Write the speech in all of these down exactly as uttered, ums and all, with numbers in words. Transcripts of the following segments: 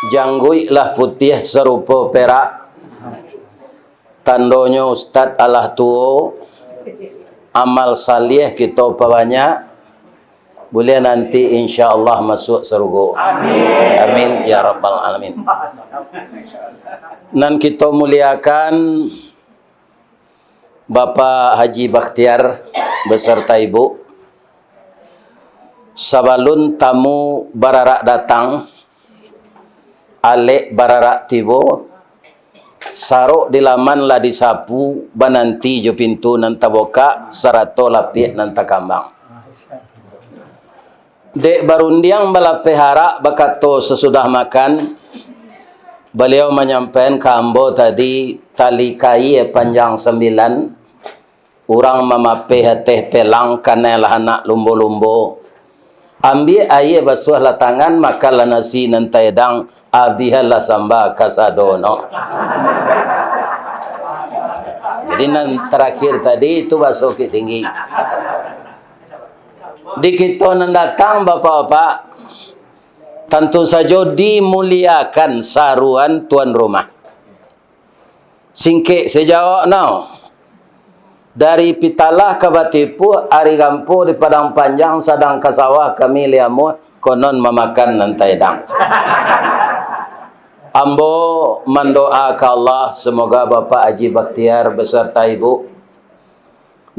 Jangguik lah putiah sarupo perak, tandonyo ustad alah tuo, amal saliah kito pabanyak, buliah nanti insya Allah masuak sarugo. Amin. Amin ya rabbal alamin. Nan kito muliakan, Bapak Haji Bakhtiar beserta Ibu, sabalun tamu bararak datang, alek bararak tibo, sarok di laman lah disapu, bananti jo pintu nan tabukak, sarato lapiak nan takambang. Dek barundiang balapeh arak, bakato sasudah makan, baliau manyampaian ka ambo tadi, tali kaia panjang sambilan, urang mamapeh ateh pelang, kanai lah anak lumbo-lumbo. Ambiak aia basuahlah tangan, makanlah nasi nan taedang, abihanlah samba kasadonyo. Jadi nan tarakhir tadi itu baso Bukittinggi. Di kito nan datang, bapak-bapak, tantu sajo dimuliakan saruan tuan rumah. Singkek sajo jawab no. Dari Pitalah ka Batipuah, ari gampo di Padang Panjang, sadang ka sawah kami liamuah, konon mamakan nan taedang. Ambo mandoa ka Allah, semoga Bapak Haji Bakhtiar beserta Ibu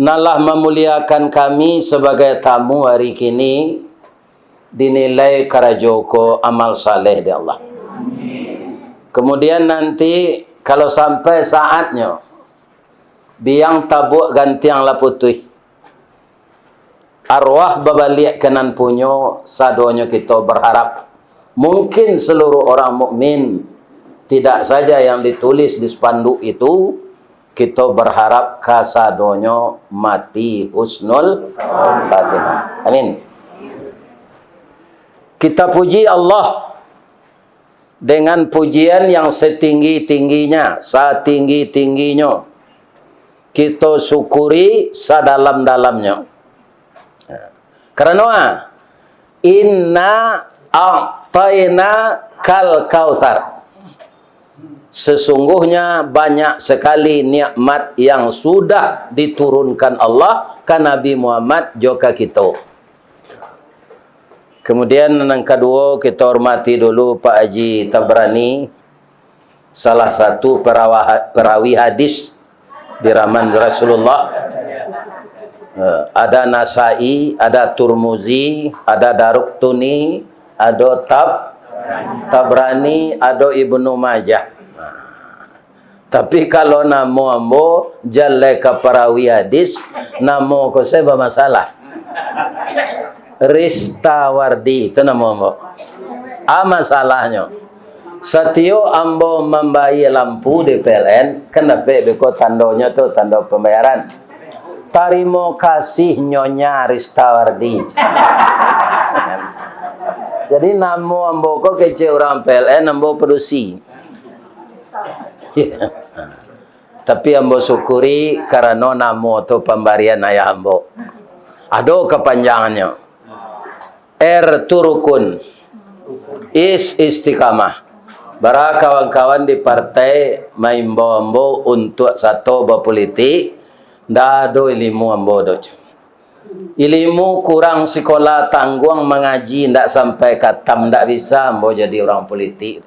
nan lah mamuliakan kami sabagai tamu ari kini, dinilai karajo ko amal saleh di Allah. Kemudian nanti, kalau sampai saatnyo, biang tabuak gantiang lah putuih, arwah babaliak ka nan punyo, sadonyo kito berharap, mungkin seluruh orang mukmin, tidak saja yang ditulis di spanduk itu, kito berharap kasadonyo mati husnul khatimah. Amin. Kita puji Allah dengan pujian yang setinggi-tingginya, satinggi-tingginyo. Kito syukuri sadalam-dalamnyo. Karano, ah, "Inna a'taina kal kautsar." Sesungguhnya banyak sekali nikmat yang sudah diturunkan Allah ka Nabi Muhammad jo ka kito. Kemudian, nan kaduo, kita hormati dulu Pak Haji Tabrani, salah satu perawa-, perawi hadis di zaman Rasulullah. Eh, ada Nasai, ada Turmuzi, ada Daruqtuni, ada Tab-, Tabrani, ada Ibnu Majah. Tapi kalau namo ambo, jaleh ka parawi hadis, namo ko se bamasalah. Ristawardi, itu namo ambo. A masalahnyo, satiok ambo mambayia lampu di P L N, kan dapek beko tandonyo tu, tando pambayaran. "Tarimo kasih Nyonya Ristawardi." Jadi namo ambo ko kecek urang P L N, ambo padusi. Tapi ambo syukuri karano namo tu pambarian ayah ambo. Ado kapanjangannyo. R tu rukun. Is istiqamah. Bara kawan-kawan di partai maimbau ambo untuak sato bapulitik, ndak ado ilimu ambo doh. Ilimu kurang, sikola tangguang, mangaji ndak sampai katam, ndak bisa ambo jadi urang pulitik.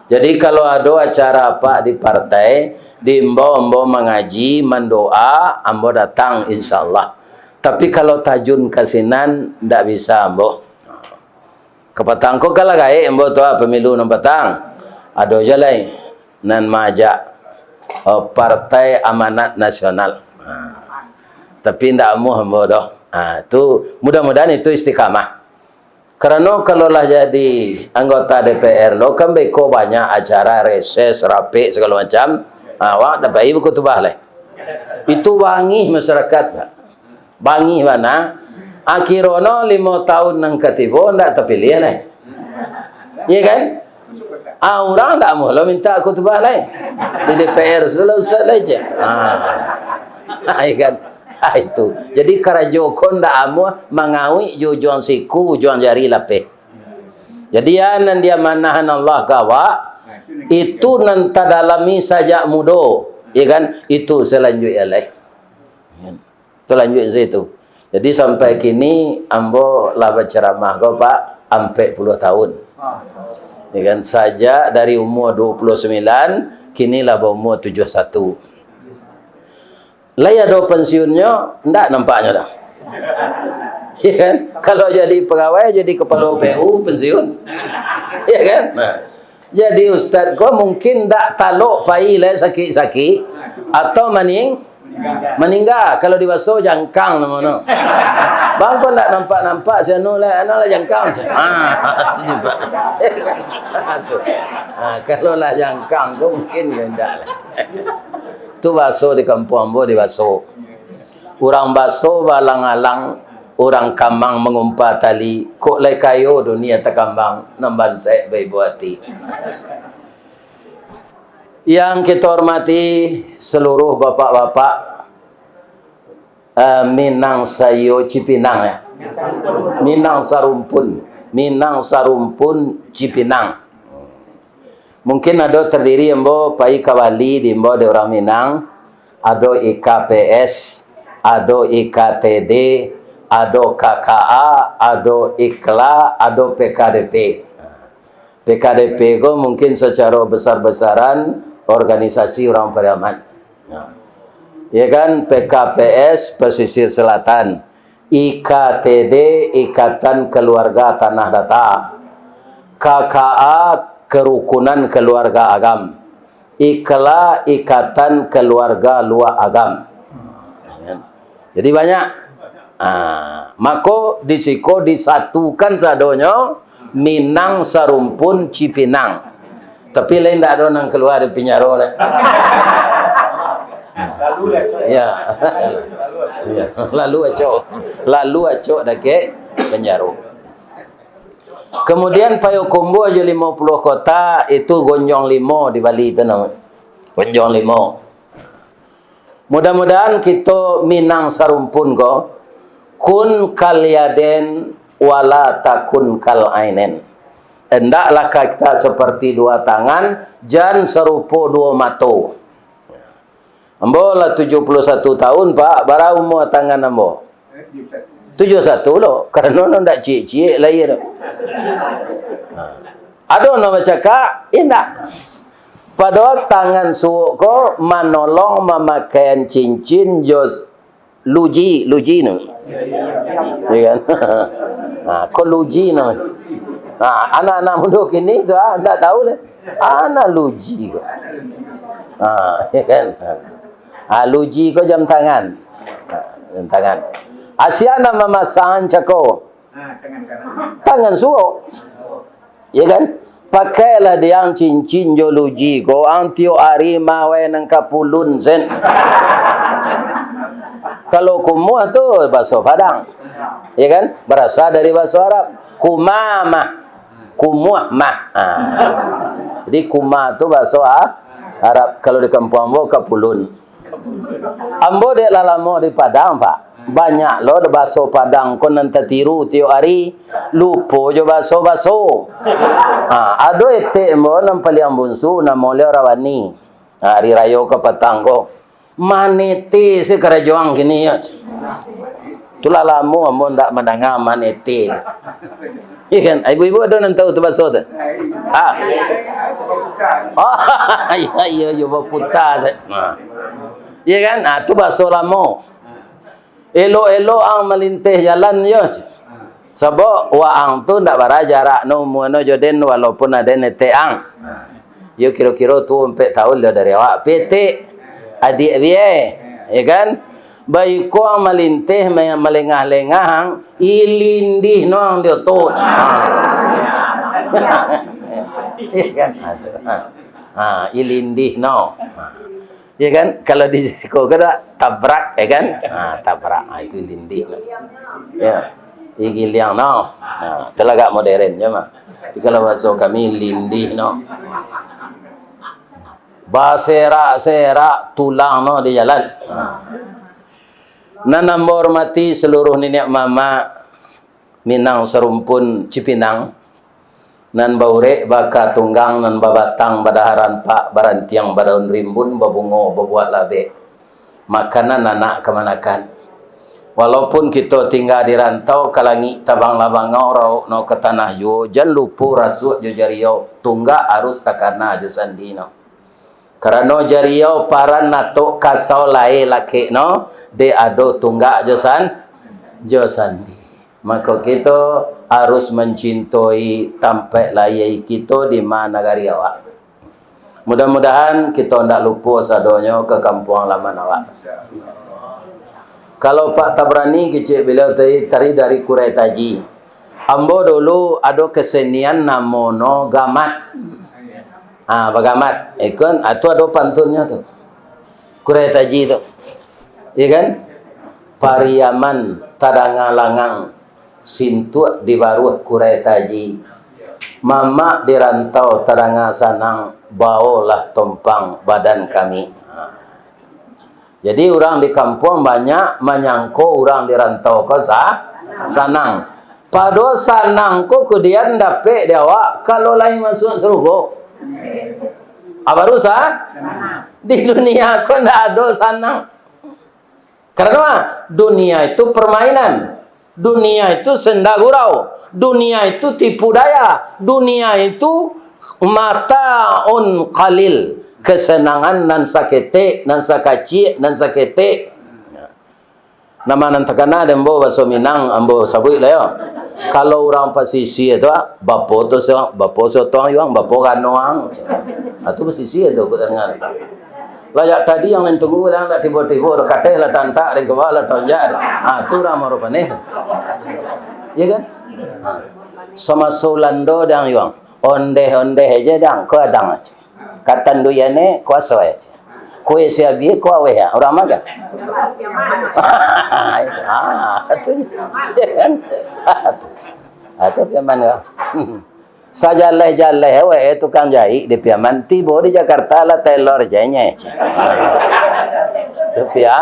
Jadi, kalau ado acara apak di partai, diimbau ambo mangaji, mandoa, ambo datang, insya Allah. Tapi, kalau tajun ka sinan, ndak bisa ambo. Kapatang ko kan lah gaek ambo tu, ah, pamilu nan patang. Ado juo lai nan maajak, eh, Partai Amanat Nasional. Ha. Tapi ndak amuah ambo doh. Ha, tu, mudah-mudahan itu istiqamah. Karano kalau lah jadi anggota D P R lo, kan beko banyak acara reses, rapek, sagalo macam. Ha, awak ndak pai bakutubah lai. Itu bangih masyarakat, Pak. Bangih bana. Akhirono limo taun nan ka tibo ndak tapiliah lai. Iya kan? Ah, urang ndak amuah lo mintak khutbah lai. Di D P R sudah ustaz lai je. Ah. Iya kan? Ah, itu. Jadi karajo ko ndak amuah mangawik jo ujuang siku, ujuang jari lapeh. Jadi, ya, nan diamanahan Allah ka awak, itu nan tadalami sajak mudo, ya kan? Itu salanjuik lai. Itu lanjuik situ. Jadi, sampai kini ambo lah bacaramah ko, Pak, ampek puluah tahun. Ya kan? Sajak dari umur dua puluh sembilan, kini lah baumur tujuh satu. Lai ado pensiunnyo? Ndak nampaknyo doh. Ya kan? Kalau jadi pegawai, jadi kepala P U, pensiun. Ya kan? Nah. Jadi ustaz ko mungkin ndak talok pai lai sakik-sakik atau maning-, maningga. Kalau di baso jangkang namono. Bang ko ndak nampak-nampak si anu lah, anu lah jangkang. Ah, tu juga. Tu. Ah, kalau lah jangkang ko mungkin ndak lah. Tu baso di kampuang ambo di baso. Urang baso baalang-alang, urang kamang mangumpa tali, kok lai kayo dunia takambang, nan bansaik baibo ati. Yang kita hormati seluruh bapak-bapak, eh, Minang saiyo Cipinang, ya. Minang Sarumpun, Minang Sarumpun Cipinang. Mungkin ado terdiri ambo pai ka Bali diimbau dek urang Minang, ado I K P S, ado I K T D, ado K K A, ado I K L A, ado P K D P. P K D P ko mungkin secara besar-besaran organisasi urang Pariaman. Ya kan, P K P S Pesisir Selatan, I K T D Ikatan Keluarga Tanah Datar, K K A Kerukunan Keluarga Agam, I K L A Ikatan Keluarga Luak Agam. Jadi banyak. Ah, mako di siko disatukan sadonyo Minang Sarumpun Cipinang. Tapi lain ndak ado nan kalua dari pinjaro lah. Lalu lah, Cok. Ya. Lalu lah. Ya. Lalu acok. Lalu acok dakek pinjaro. Kemudian Payokumbuah jo limo puluah kota itu gonjong limo di Bali tu namo. Gonjong limo. Mudah-mudahan kito Minang Sarumpun ko, kun kal yaden wala takun kal ainen. Hendaklah kita seperti dua tangan, jan sarupo duo mato. Ambo lah tujuh puluh satu tahun, Pak. Bara umua tangan ambo? Tujuh satu lo, karano no ndak ciek-ciek lahia tu. Ha. Ado no bacakak, indak. Padahal tangan suok ko manolong mamakaian cincin jo luji, luji no. Ya kan? Ha, ko luji no. Ha, anak-anak mudo kini tu, ah, ndak tahu lah. Anak luji ko. Ha, ya kan? Ha, luji ko jam tangan. Ha, jam tangan. Asia nan mamasang cako. Tangan suok. Ya kan? Pakailah diang cincin jo luji ko, ang tiok ari mawai nan ka pulun sen. Kalau kumuah tu baso Padang. Ya kan? Barasa dari baso Arab. Kumamah. Kumuah mah. Ha. Jadi kuma tu baso A-, Arab. Kalau di kampuang ambo ka pulun. Ambo dek lah lamo di Padang, Pak. Banyak lo baso Padang ko nan tatiru tiok ari, lupo jo baso-baso. Ha, ado etek ambo nan paliang bunsu, namo liau Rawani. Ha, ari rayo kapatang ko. Manete se karajoang kini yo. Tu lah lamo ambo ndak mandanga manete. Iya kan? Ibu-ibu ado nan tahu tu baso tu? Ha. Oh, iya, iya, iya, baputa se. Ha. Iya kan? Ah, tu baso lamo. Elok-elok ang malinteh jalan yo. Sabab waang tu ndak bara jarak no umua no jo den, walaupun aden etek ang. Yo kiro-kiro tuo ampek tahun lo dari awak. Petek, adiak biai, ya kan? Baiko ang malinteh, ma-, malengah-lengah ang, ilindih no ang di otot. Ha. Ya kan? Ha, tu. Ha. Ha, ilindih no. Ha. Ya kan? Kalau di siko ko dak, tabrak, ya kan? Ha, tabrak. Ha, itu lindih. Ya. Igiliang no. Ha, itu lah agak modern je mah. Tapi kalau baso kami, lindih no. Baserak-serak tulang no di jalan. Ha. Nan ambo hormati seluruh niniak mamak Minang Sarumpun Cipinang. Nan baurek baka tunggang, nan babatang badaharan pak, barantiang badaun rimbun, babungo babuah labek. Makanan anak kamanakan. Walaupun kito tingga di rantau, ka langik tabang lah bangau, raup no ka tanah juo, jan lupo rasuak jo jariau, tunggak arus takana jo sandi no. Karano jariau paran natok kasau lae lakek no, dek ado tunggak jo san-, jo sandi. Mako kito harus mancintoi tampaik lahia kito di ma nagari awak. Mudah-mudahan kito ndak lupo sadonyo ka kampuang halaman awak. Kalau Pak Tabrani kicik baliau tadi, tadi dari Kurai Taji. Ambo dulu ado kesenian namo no gamat. Ah, bagamat. Ikon, ah, tu ado pantunnyo tu. Kurai Taji tu. Iya kan? Pariaman tadanga langang, sintuak di baruah Kurai Taji. Mamak di rantau tadanga sanang, baolah tompang badan kami. Jadi, urang di kampuang banyak manyangko urang di rantau ko sa-, sanang. Pado sanang ko kudian dapek di awak, kalau lai masuak sarugo. Ah, baru sa-, di dunia ko ndak ado sanang. Karano dunia itu permainan. Dunia itu senda gurau. Dunia itu tipu daya. Dunia itu mataun qalil. Kesenangan nan saketek, nan sakaciak, nan saketek. Nama nan takana dek ambo baso Minang, ambo sabuik lah yo. Kalau urang pasisia tu, ah, bapo tu so, bapo sotoang yuang, bapo ganoang. Ah, tu pasisia tu, aku tadanga. Lah jak tadi yang nan tunggu, lah, lah tibo-tibo, lah kateh, lah tantak, dan kebawah, lah tonjak. Ah, tu urang Marupaneh tu. Iya kan? Ah. Samaso Ulando dang yuang. Ondeh-ondeh aja dang, ko adang aja. Katanduian e kuaso e. Kue siabi ko aweh ya, urang magang. Ah, tu. Ah, tu Piaman ko. Sajaleh-jaleh aweh tukang jahik di Piaman, tibo di Jakarta lah tailor je nye. Tu Pia.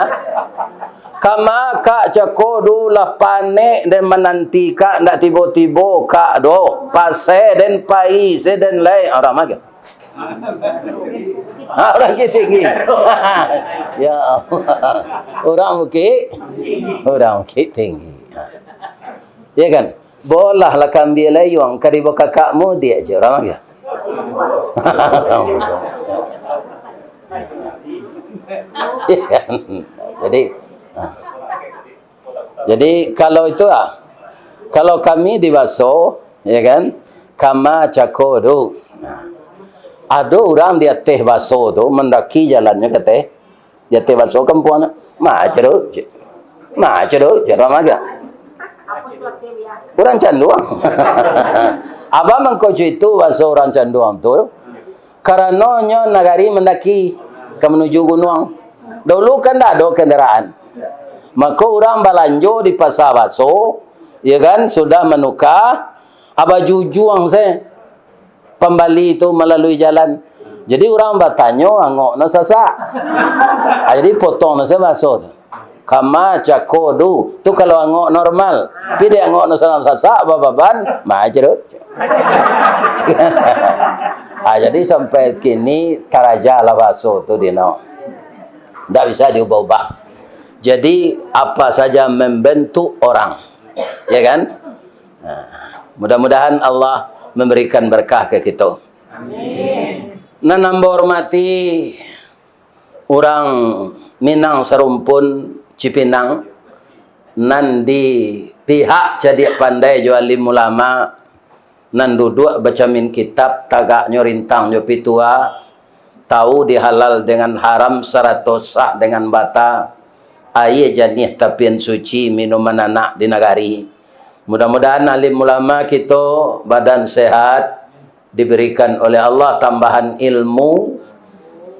Kama kak cako du lah panek den mananti kak ndak tibo-tibo kak doh. Pase den pai se den lai. Urang magang. Ha, urang Bukittinggi. Ya Allah. Urang Bukit, urang Bukittinggi. Ha. Ya kan? Bolah lah kambia layuang, ka dibawa kakak mudiak je urang aja. Ya kan? Jadi, ha. Jadi, kalau itu, ah, kalau kami di baso, ya kan, kama cako du. Nah, ado urang di ateh baso tu, mandaki jalannyo ka ateh, di ateh baso kampuang tu. Ma caro, ma caro, caro magang. Urang Canduang. Abah mangko itu baso urang Canduang tu. Karano nyo nagari mandaki ka manuju gunuang. Dulu kan ndak ado kandaraan. Mako urang balanjo di pasa baso, ya kan, sudah manuka, aba jujuang se pambali tu malalui jalan. Jadi urang batanyo angok no sasak. Ah, jadi potong no se baso tu. Kama cako du. Tu kalau angok normal. Tapi dek angok no sasak-sasak, bababan, ma caro. Ah, jadi sampai kini taraja lah baso tu dino. Ndak bisa diubah-ubah. Jadi, apa saja membentuk orang. Ya kan? Nah, mudah-mudahan Allah memberikan berkah ke kita. Amin. Nan ambo hormati, urang Minang Sarumpun Cipinang, nan di pihak cadiak pandai jo alim ulama, nan duduak bacamin kitab, tagaknyo rintang jo pitua, tahu di halal dengan haram sarato sah dengan bata, aia janiah tapian suci minuman anak di nagari. Mudah-mudahan alim ulama kito badan sehat, diberikan oleh Allah tambahan ilmu,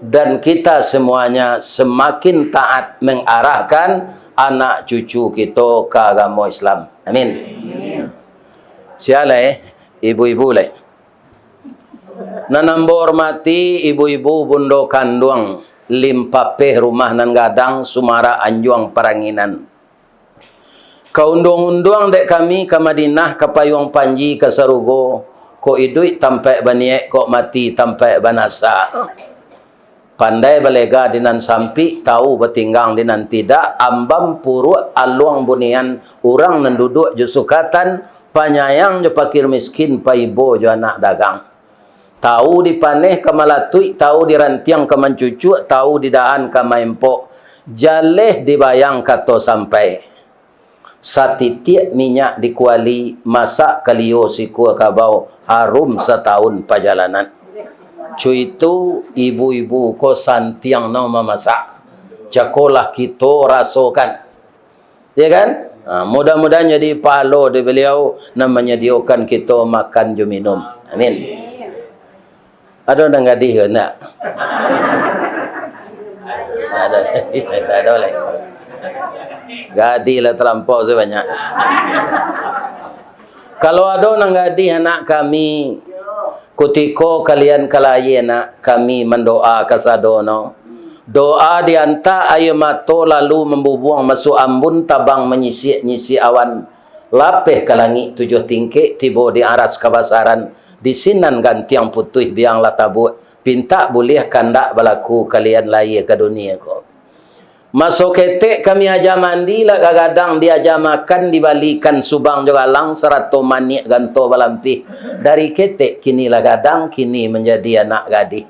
dan kita semuanya semakin taat mengarahkan anak cucu kito ka agamo Islam. Amin. Sia lai, ibu-ibu lai. Nan ambo hormati ibu-ibu bundo kanduang, limpapeh rumah nan gadang, sumarak anjuang paranginan. Ka unduang-unduang dek kami ka Madinah, ka payuang panji ka sarugo, Kok iduik tampaik baniaik, kok mati tampaik banasa. Pandai balega di nan sampik, tau batinggang di nan tidak, ambam puruak aluang bunian, urang nan duduak jo sukatan, panyayang jo pakir miskin, paibo jo anak dagang. Tau dipaneh ka malatuik, tau dirantiang ka mancucuak, tau didahan ka maempok. Jaleh dibayang kato sampai. Satitiak minyak di kuali, masak kalio sikua kabau, harum satahun pajalanan. Cuitu ibu-ibu ko santiang no mamasak. Jakolah kito rasokan. Ya kan? Ha, mudah-mudahan jadi pahalo di beliau nan manyadiokan kito makan jo minum. Amin. Ado nan gadih ko ndak? Ndak ado. Ndak ado lai. Gadih lah talampau sabanyak. Kalau ado nan gadih anak kami, kutiko kalian ka lahia nak, kami mandoa kasadono. Doa diantak aia mato lalu mambubuang masuak ambun, tabang manyisiak-nyisiak awan. Lapeh ka langik tujuah tingkek, tibo di aras kabasaran, di sinan gantiang putuih biang lah tabuak, pintak buliah kandak balaku kalian lahia ka dunia ko. Maso ketek kami aja mandi, lah gadang diaja makan, dibalikan subang jo galang, sarato maniak ganto balampih. Dari ketek kini lah gadang, kini manjadi anak gadih.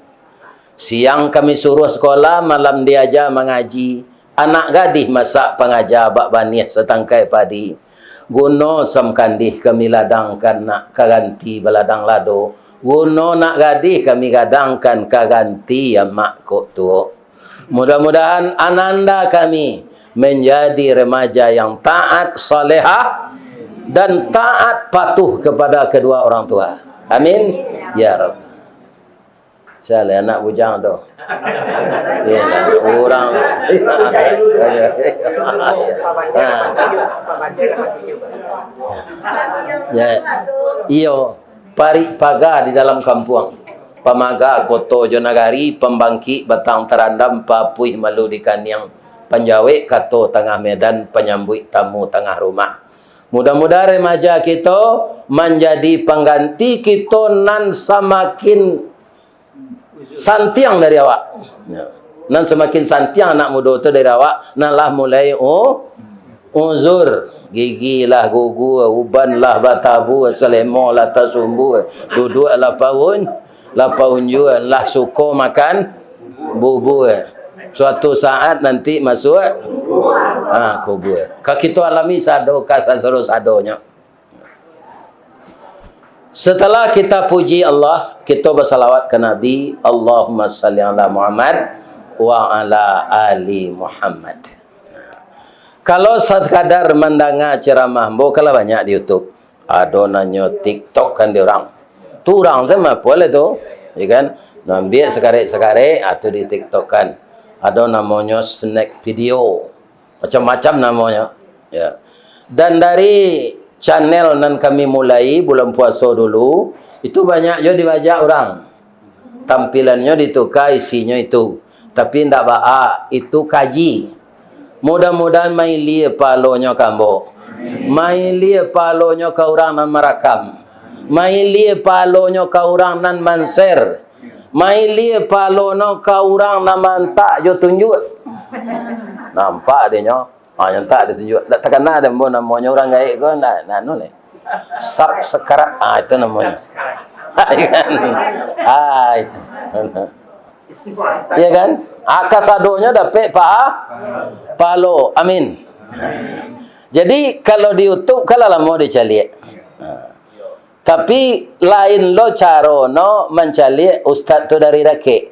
Siang kami suruah sakolah, malam diaja mangaji. Anak gadih masak pangaja, bak baniah satangkai padi. Guno sam kandih kami ladangkan nak ka ganti baladang lado. Guno nak gadih kami gadangkan ka ganti amak kok tuo. Mudah-mudahan ananda kami menjadi remaja yang taat, salehah, dan taat patuh kepada kedua orang tua. Amin. Ya Rabb. Sia lai anak bujang tu. Iyo lah, urang. Ha. Ya. Iyo, parik paga di dalam kampuang. Pamaga koto jo nagari, pambangkik batang tarandam, papuih malu di kaniang, panjawek kato tangah medan, panyambuik tamu tangah rumah. Mudah-mudahan remaja kito manjadi pangganti kito nan samakin santiang dari awak. Ya. Nan samakin santiang anak mudo tu dari awak, nan lah mulai u-, uzur. Gigi lah gugur, uban lah batabua, salemo lah tasumbua, duduak lah paun, lah paunjuan, lah suko makan bubur. Suatu saat nanti masuak, ha, kubur. Ka kito alami sado, ka sado-sadonyo. Setelah kita puji Allah, kita basalawat ka Nabi, Allahumma salli ala Muhammad wa ala ali Muhammad. Kalau sakadar mandanga ceramah ambo, kan lah banyak di YouTube. Ado nan nyo TikTok-an di urang. Tu urang tu mah, apo lah tu? Ya kan? Nan ambiak sakarek-sakarek, ah, tu di TikTok-an. Ado namonyo snack video. Macam-macam namonyo. Ya. Dan dari channel nan kami mulai bulan puaso dulu, itu banyak jo dibajak urang. Tampilannyo dituka, isinyo itu. Tapi ndak baa, itu kaji. Mudah-mudahan mailia pahalonyo ka ambo. Mailia pahalonyo ka urang nan marakam. Mailia pahalonyo ka urang nan man-share. Mailia pahalonyo ka urang nan maantak jo tunjuak. Nampak dek nyo. Ha, nyo tak ditunjuak. Ndak takana dek ambo namonyo urang gaek ko, ndak, ndak anu lai. Subscribe. Ah, itu namonyo. Ah, itu. Ya kan? Ah, kasadonyo dapek pa-, pahalo. Amin. Jadi, kalau di YouTube, kan lah lamo dicaliak. Ha. Tapi, lain lo caro no mancaliak ustaz tu dari dakek.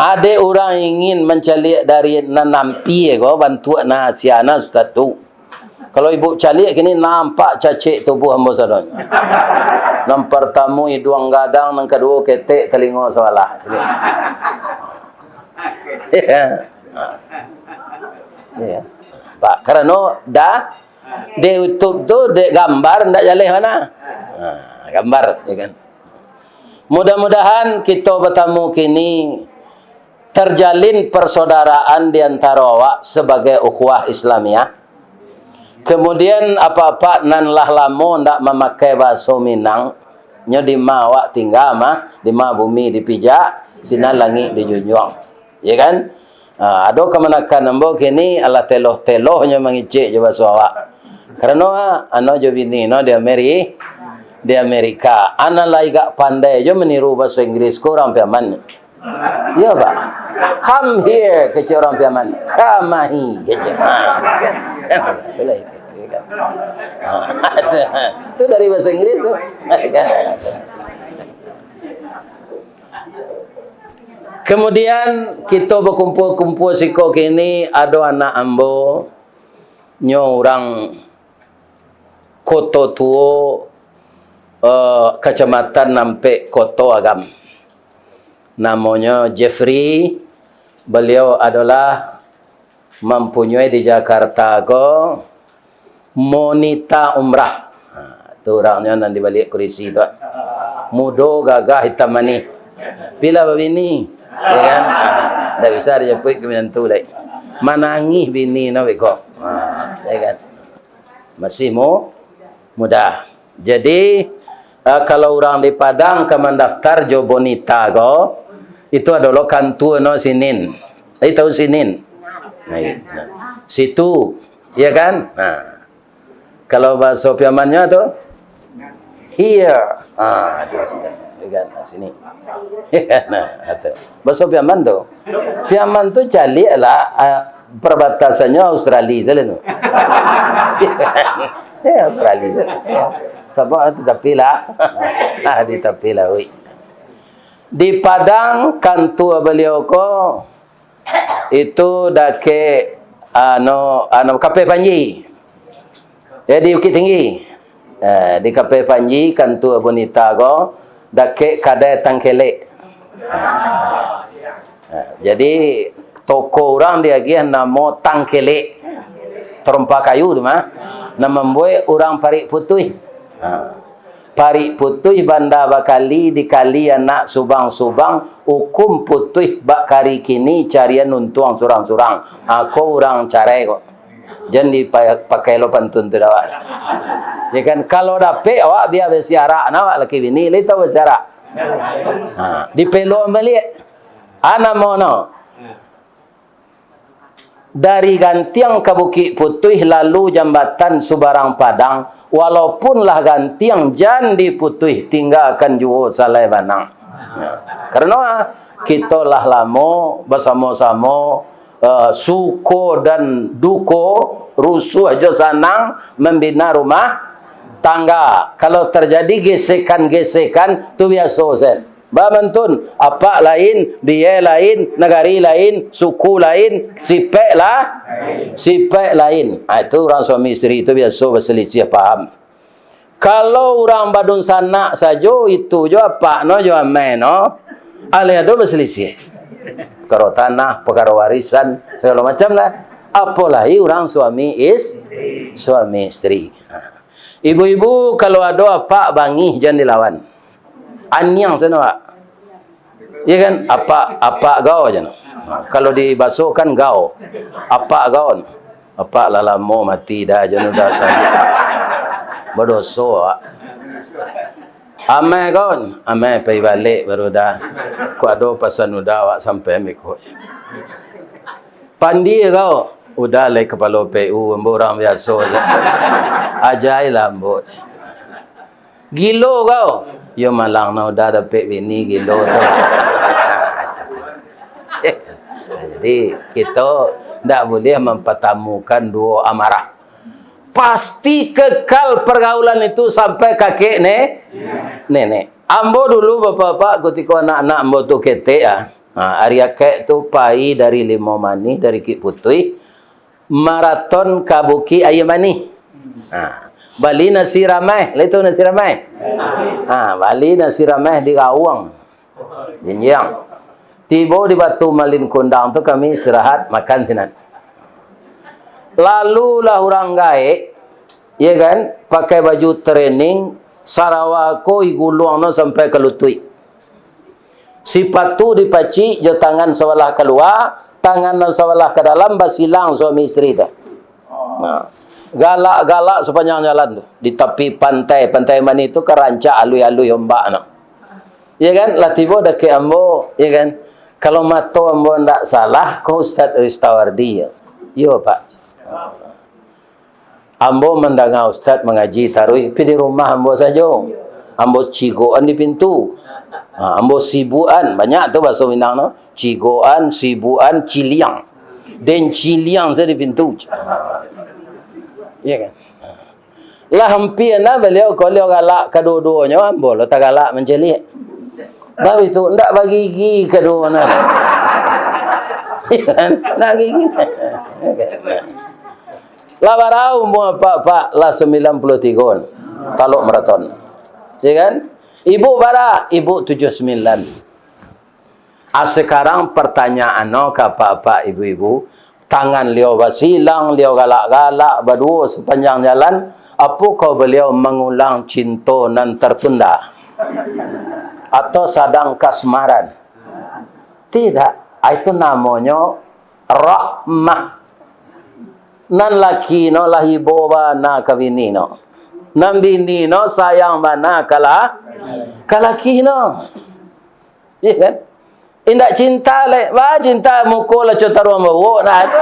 Adek urang ingin mancaliak dari nan ampia ko, bantuak nan asia nan ustaz tu. Kalau ibuk caliak kini, nampak cacek tubuah ambo sadonyo. Nan partamo iduang gadang, nan kaduo ketek talingo sabalah. Ya. Ya. Pak, karano dah Dek YouTube tu, dek gambar, ndak jaleh bana. Ha, gambar, ya kan. Mudah-mudahan kito batamu kini terjalin persaudaraan di antaro awak sabagai ukhuwah Islamiah. Kemudian, apak-apak nan lah lamo ndak mamakai bahaso Minang, Nyo di ma awak tingga mah, di ma bumi dipijak, sinan langik dijunjuang. Ya kan? Ha, ado kamanakan ambo kini alah teloh-telohnyo mangicek jo baso awak. Karano, ha, ano jo bini no di Ameri-, di Amerika. Ana lai gak pandai jo maniru baso Inggris ko urang Piaman. Iyo, Pak. "Come here," kecek urang Piaman. "Kamahi," kecek. Ha. Boleh. Ha. Tu dari baso Inggris tu. Kemudian, kito bakumpua-kumpua siko kini, ado anak ambo, nyo urang Koto Tuo, eh, Kacamatan Nampek, Koto Agam. Namonyo Jeffrey, baliau adolah mampunyoi di Jakarta ko monita umrah. Ha, tu urangnyo nan di baliak kurisi tu. Mudo, gagah, itam manih. Tapi lah babini, ya kan? Ha, ndak bisa dijapuik ka minantu lai. Manangih bini no beko. Ha, ya kan? Masih mu-, muda. Jadi, eh, kalau urang di Padang ka mandaftar jo bonita ko, itu adolah kantua no sinin. Eh, tahu sinin? Nah, iya. Situ, ya kan? Nah. Kalau baso Piamannyo tu, here. Ah, tu sini. Ya kan? Nah, sini. Nah, tu. Baso Piaman tu. Piaman tu caliak lah, ah, perbatasannyo Australia sajo tu. Ya, Australia sajo. Sabab di tapi lah. Ah, di tapi lah, wih. Di Padang, kantua baliau ko, itu dakek, anu, anu, Kapeh Panji. Ya, di Bukittinggi. Eh, di Kapeh Panji, kantua bonita ko, dakek kadai Tangkelek. Eh, jadi, toko urang diagiah namo Tangkelek. Tarompa kayu tu mah. Nan mambuek urang parik putuih. Ha. Parik putuih banda bakali, dikali anak subang-subang, ukum putuih bak kari kini, carian untuang surang-surang. Ha, ko urang carai ko. Jan dipa-, pakai lo pantun tu dek awak. Ya kan, kalau dapek awak bia basiarak, nah, awak laki bini, lai tahu basiarak. Ha, dipelo baliak. Ha, namo no. Dari Gantiang ka Bukik Putuih, lalu jambatan Subarang Padang, walaupun lah Gantiang jan di Putuih, tinggakan juo Salai Banang. Nah, karano, ah, kito lah lamo basamo-samo, eh, suko dan duko, rusuah jo sanang, mambina rumah tangga. Kalau tarjadi gesekan-gesekan, tu biaso, Sen. Bamantun, apak lain, biai lain, nagari lain, suku lain, sipek lah, sipek lain. Ah, itu urang suami isteri tu biaso basalisiah paham. Kalau urang badunsanak sajo, itu jo apak no, jo amai no, alih ado basalisiah. Pakaro tanah, pakaro warisan, sagalo macam lah. Apolai urang suami is-, suami isteri. Ha. Ibu-ibu, kalau ado apak bangih, jan dilawan. Aniang sajo, Pak. Iya kan? Apak, apak gau aja. Nah, kalau di baso kan gau. Apak gau. Apak lah lamo mati dah, jan udah sajo. Badoso awak. Amai gau, amai pai balek baru dah. Kok ado pasan udah awak sampai miko. Pandie kau, udah lai kapalo P U, ambo urang biaso se. Ajai lah ambo. Gilo kau, yo malang nah udah dapek bini gilo tu. Jadi, kito ndak buliah mampatamukan duo amarah. Pasti kekal pergaulan itu sampai kakek ne-, nenek. Ambo dulu, bapak-bapak, kutiko anak-anak ambo tu ketek, ah. Ha, ari akek tu pai dari Limau Manih, dari Bukik Putuih, maraton ka Bukik Aia Manih. Ha, bali nasi rameh, lai tahu nasi rameh? Ha, bali nasi rameh di Gawang, Jinjiang. Tibo di Batu Malin Kundang tu kami istirahat, makan sinan. Lalu lah urang gaek, iya kan, pakai baju training, sarawa ko diguluang no sampai ka lutuik. Sipatu dipacik jo tangan sabalah kalua, tangan nan sabalah ka dalam, basilang suami isteri tu. Nah, Galak-galak sapanjang jalan tu. Di tapi pantai, Pantai Manih tu kan rancak, aluih-aluih ombak no. Ya kan? Lah tibo dakek ambo, ya kan? Kalau mato ambo ndak salah, ko Ustaz Ristawardi, ya? Yo, Pak. Ambo mandanga Ustaz mangaji taruih, pi di rumah ambo sajo. Ambo cigokan di pintu. Ha, ambo sibukan, banyak tu bahaso Minang no. Cigokan, sibukan, ciliang. Den ciliang sajo di pintu. Ya kan? Lah ampia nah baliau ko liau galak kaduo-duonyo, ambo lo tagalak mancaliak. Babi tu, ndak bagigi kaduo nah. Ya kan? Ndak gigi. Lah bara umua apak-apak, lah sambilan puluah tigo. Talok maraton. Ya kan? Ibu bara, ibu tujuah sambilan. Ah, sakarang partanyaan no ka apak-apak ibu-ibu, tangan liau basilang, liau galak-galak, baduo sapanjang jalan, apokoh baliau mangulang cinto nan tertunda? Atau sadang kasmaran? Tidak. Ah, itu namonyo rahmah. Nan laki no lah ibo bana ka bini no. Nan bini no sayang bana ka la-, ka laki no. Iya kan? Indak cinta lai. Wah, cinta muko lah co taruang bawok, nah, ado.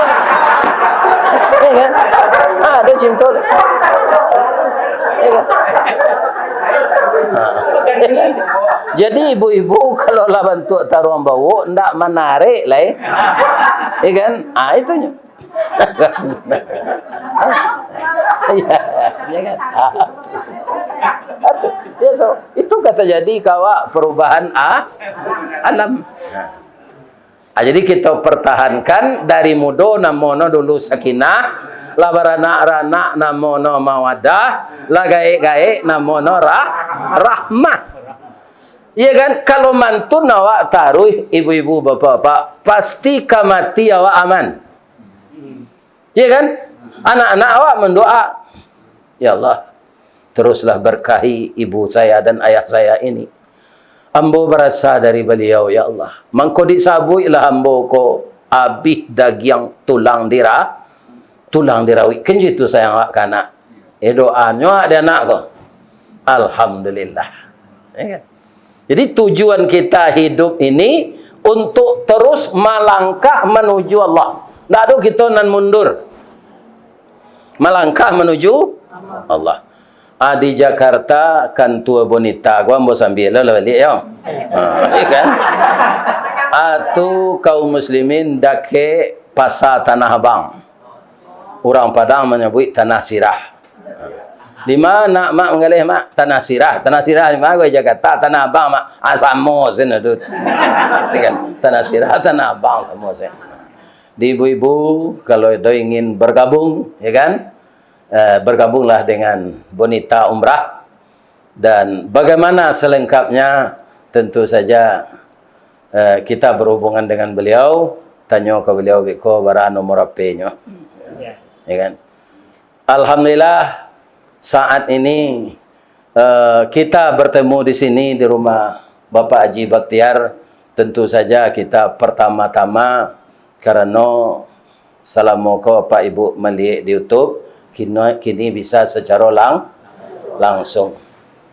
Iya kan? Ah, ado cinto lai. Iya kan? Ah. Jadi ibu-ibu kalau lah bantuak taruang bawok, ndak manarik lai. Iya kan? Ah, itunyo. Ya, ya kan? Ya, so, itu ka tajadi ka awak perubahan a-, alam. Ah, jadi kita pertahankan dari mudo, namono dulu sakinah, lah baranak-ranak namono mawadah, lah gaek-gaek namono rah-, rahmah. Iya kan? Kalau mantun awak taruih, ibu-ibu, bapak-bapak, pasti ka mati awak aman. Iya kan? Anak-anak awak mandoa, "Ya Allah, teruslah berkahi ibu saya dan ayah saya ini. Ambo barasa dari baliau, ya Allah. Mangko disabuiklah ambo ko abih dagiang tulang dira-, tulang dirawik." Kan itu sayang awak ka anak. Eh, doanyo awak di anak ko. Alhamdulillah. Ya kan? Jadi, tujuan kita hidup ini untuk terus malangkah manuju Allah. Ndak ado kito nan mundur. Malangkah manuju Allah. Ah, di Jakarta, kantua Bonita, ko ambo sambia lo lah baliak, yo. Ha, iya kan? Ah, tu kaum muslimin dakek Pasa Tanah Abang. Urang Padang manyabuik Tanah Sirah. Di ma nak mak manggaleh, mak? Tanah Sirah. Tanah Sirah di ma? Ko Jakarta. Tanah Abang, mak. Ah, samo sino tu. Iya kan? Tanah Sirah, Tanah Abang samo sino. Di ibu-ibu, kalau ado ingin bergabung, ya kan? Eh, bergabunglah dengan Bonita Umrah. Dan bagaimana selengkapnya, tentu saja, eh, kita berhubungan dengan beliau, tanyo ka beliau beko bara nomor H P-nyo. Ya. Ya kan? Alhamdulillah, saat ini, eh, kita bertemu di sini di rumah Bapak Haji Bakhtiar. Tentu saja kita pertama-tama, karano salamo ko Apak Ibu maliek di YouTube, kino, kini bisa sacaro lang-, langsung.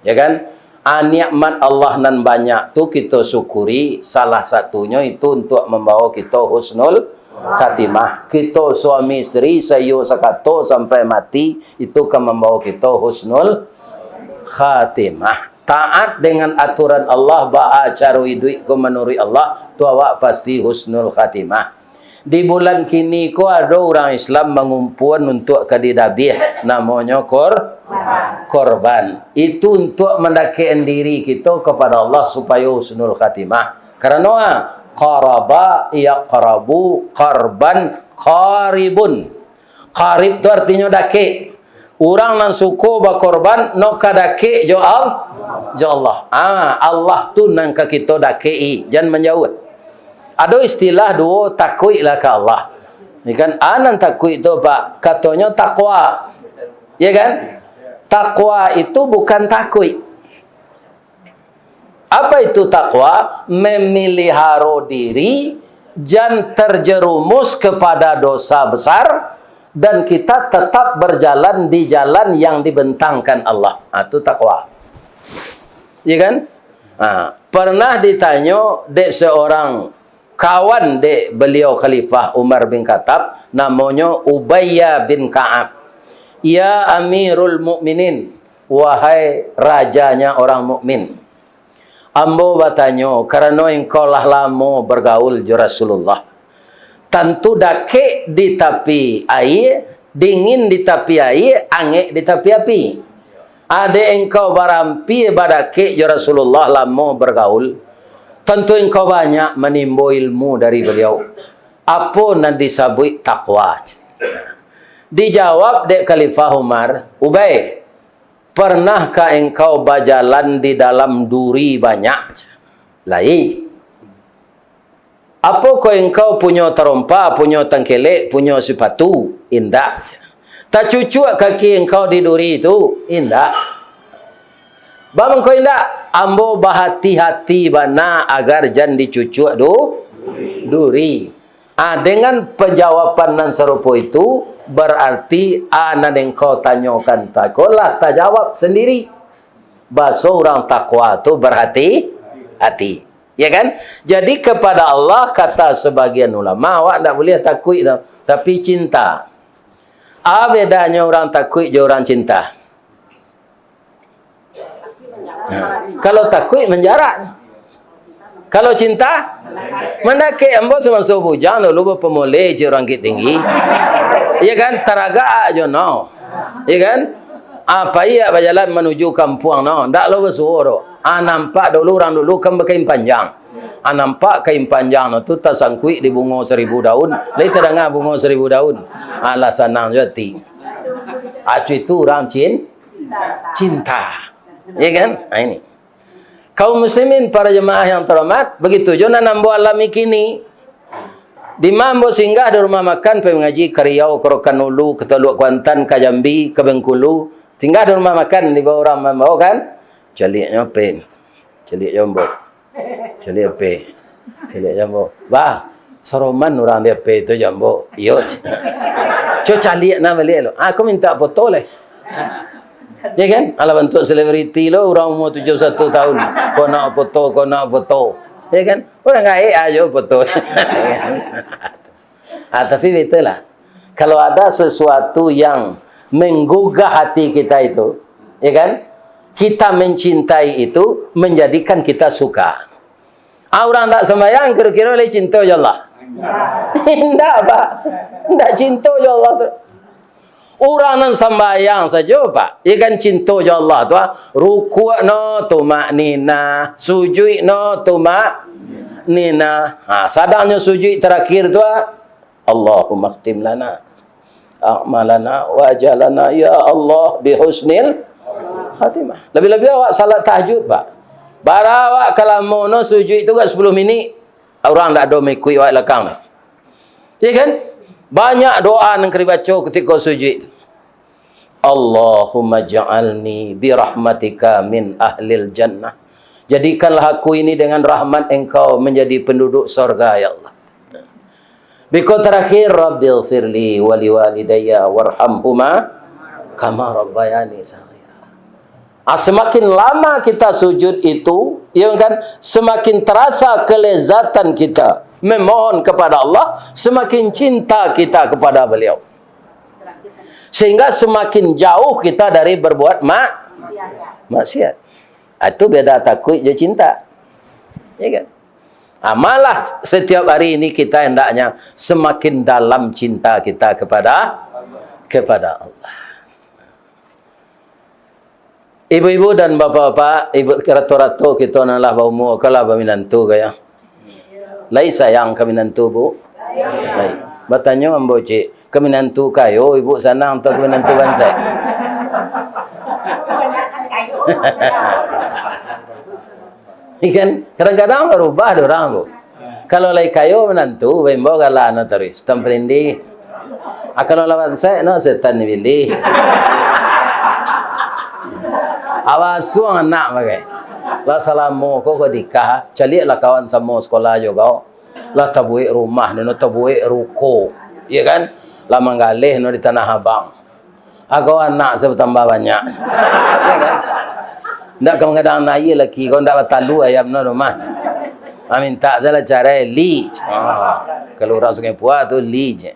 Ya kan? Ah, nikmat Allah nan banyak tu kito syukuri, salah satunyo itu untuak mambawa kito husnul khatimah. Kito suami isteri saiyo sakato sampai mati, itu ka mambawa kito husnul khatimah. Taat dengan aturan Allah, baa caro iduik ko manuruik Allah, tu awak pasti husnul khatimah. Di bulan kini ko ado urang Islam mangumpuan untuak ka didabiah, namonyo kor-, korban. Itu untuak mandakekkan diri kito kapado Allah supayo husnul khatimah. Karano, ah, qaraba yaqrabu qarban qaribun. Qarib tu artinyo dakek. Urang nan suko bakorban, no ka dakek jo Al-, jo Allah. Ah, Allah tu nan ka kito dakek-i, jan manjauah. Ado istilah duo, takuiklah ka Allah. Ini kan, ah, nan takuik tu, Pak, katonyo takwa. Ya kan? Takwa itu bukan takuik. Apa itu takwa? Memiliharo diri, jan terjerumus kepada dosa besar, dan kita tetap berjalan di jalan yang dibentangkan Allah. Ha, tu takwa. Iya kan? Ha, pernah ditanyo dek seorang kawan dek beliau Khalifah Umar bin Khattab, namonyo Ubayyah bin Ka'ab. "Ya Amirul Mukminin, wahai rajanya orang mukmin, ambo batanyo, karano engkau lah lamo bergaul jo Rasulullah. Tantu dakek di tapi aia, dingin di tapi aia, angek di tapi api. Adek engkau barampia badakek jo Rasulullah, lamo bergaul, tantu engkau banyak manimbo ilmu dari beliau. Apo nan disabuik takwa?" Dijawab dek Khalifah Umar, "Ubay, pernahkah engkau bajalan di dalam duri banyak?" "Lai." "Apokoh engkau punyo tarompa, punyo tangkelek, punyo sipatu?" "Indak." "Tacucuak kaki engkau di duri tu?" "Indak." "Baa mangko indak?" "Ambo bahati-hati bana agar jan dicucuak du-, duri." Ah, dengan penjawaban nan sarupo itu, berarti a nan engkau tanyokan tako lah tajawab sendiri. Baso urang takwa tu berhati-hati. Ya kan? Jadi kepada Allah, kata sebagian ulama, awak ndak boleh takuik tu, tapi cinta. A bedanyo urang takuik jo urang cinta? Nah, kalau takuik manjarak. Kalau cinta, mandakek. Ambo samaso bujang dulu bapamuleh jo urang Bukittinggi. Iya kan? Taragak jo no. Iya kan? Apa iya bajalan manuju kampuang no, ndak lo basuo do. Ah, nampak dulu urang dulu kan bakain panjang. Ah, nampak kain panjang no tu tasangkuik di bungo saribu daun, lai tadanga bungo saribu daun. Ah, lah sanang jo ati. Ah, itu urang cin-, cinta. Iya kan? Ah, ini. Kaum muslimin, para jemaah yang terhormat, begitu jo nan ambo alami kini. Dima ambo singgah di rumah makan, pai mangaji ka Riau, ka Rokan Hulu, ka Toluak Kuantan, ka Jambi, ka Bengkulu. Singgah di rumah makan, dibawa urang mambawa kan. Caliaknyo pen. Caliak jo ambo. Caliak ape? Caliak jo ambo. Bah, saroman urang di ape tu jo ambo. Iyo. Cubo caliak nah baliak lo. Aku minta foto leh. Ya kan? Alah bantuak selebriti lo, urang umur tujuh satu tahun. Ko nak foto, ko nak foto. Ya kan? Urang gaek ajo foto. Ah, tapi betul lah. Kalau ada sesuatu yang menggugah hati kita itu, ya kan? Kita mencintai itu menjadikan kita suka. Ah, urang tak sembahyang kiro-kiro lai cinto jo Allah? Indak, Pak. Indak cinto jo Allah tu. Urang nan sambahyang sajo, Pak, ya kan, cinto jo Allah tu, ah. Rukuk no tumakninah, sujuik no tumakninah. Ha, sadangnyo sujuik terakhir tu, ah, Allahumma khtim lana a'malana wa ajalana, ya Allah, bi husnil khatimah. Labiah-labiah awak salat tahajud, Pak. Bara awak ka lamo no sujuik tu, agak sapuluah minik. Urang ndak ado maikuik awak lakang tu. Ya kan? Banyak doa nan ka dibaco kutiko sujuik tu. Allahumma ja'alni bi rahmatika min ahlil jannah. Jadikanlah aku ini dengan rahmat Engkau menjadi penduduk sorga, ya Allah. Biko terakhir, Rabbighfirli wa liwalidayya warhamhuma kama rabbayani shaghira. Ah, semakin lama kita sujud itu, ya kan, semakin terasa kelezatan kita memohon kepada Allah, semakin cinta kita kepada Beliau. Sehingga semakin jauh kita dari berbuat ma-, maksiat. Ah, itu beda takuik jo cinta. Ya kan? Ah, malah setiap hari ini kita hendaknya semakin dalam cinta kita kepada, kepada Allah. Ibu-ibu dan bapak-bapak, ibu, rato-rato kito nan lah baumua, ko lah baminantu ka yo? Lai sayang ka minantu, Bu? Lai. Batanyo ambo ciek, ka minantu kayo ibu sanang atau ka minantu bansaik? Ikan, kadang-kadang barubah dek urang, Bu. Kalau lai kayo minantu, baimbau galak no taruih, setan palindih. Ah, kalau lah bansaik no, setan di bilih. Awak asuang anak bagai. Lah salamo ko ka nikah, caliaklah kawan samo sekolah jo kau. Lah tabuek rumah, nino tabuek ruko. Ya kan? Lah manggaleh no di Tanah Abang. Ako anak sa batambah banyak. Ya kan? Ndak ka manggadang aia laki ko, ndak batalua ayam no rumah. Ah, mintak salah carai, li. Ah, kalau urang Sungai Pua tu, li je.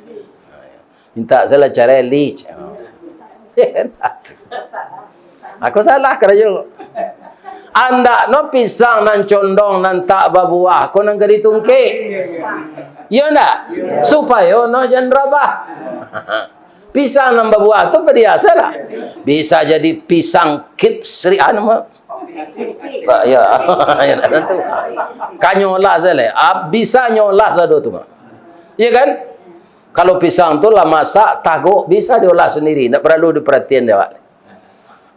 Mintak salah carai, li. Ako salah karajo. Andakno pisang nan condong, nan tak babuah, ko nan ka ditungkek. Iyo ndak? Supayo no jan rabah. Pisang nan babuah tu padiasalah. Bisa jadi pisang kipsri, anu mah. Ba-, ya. Ya, ndak tantu. Ka nyolah sajo. Ah, bisa nyolah sado tu mah. Iya kan? Kalau pisang tu lah masak, tagok, bisa diolah sandiri, ndak paralu diparatian dek awak.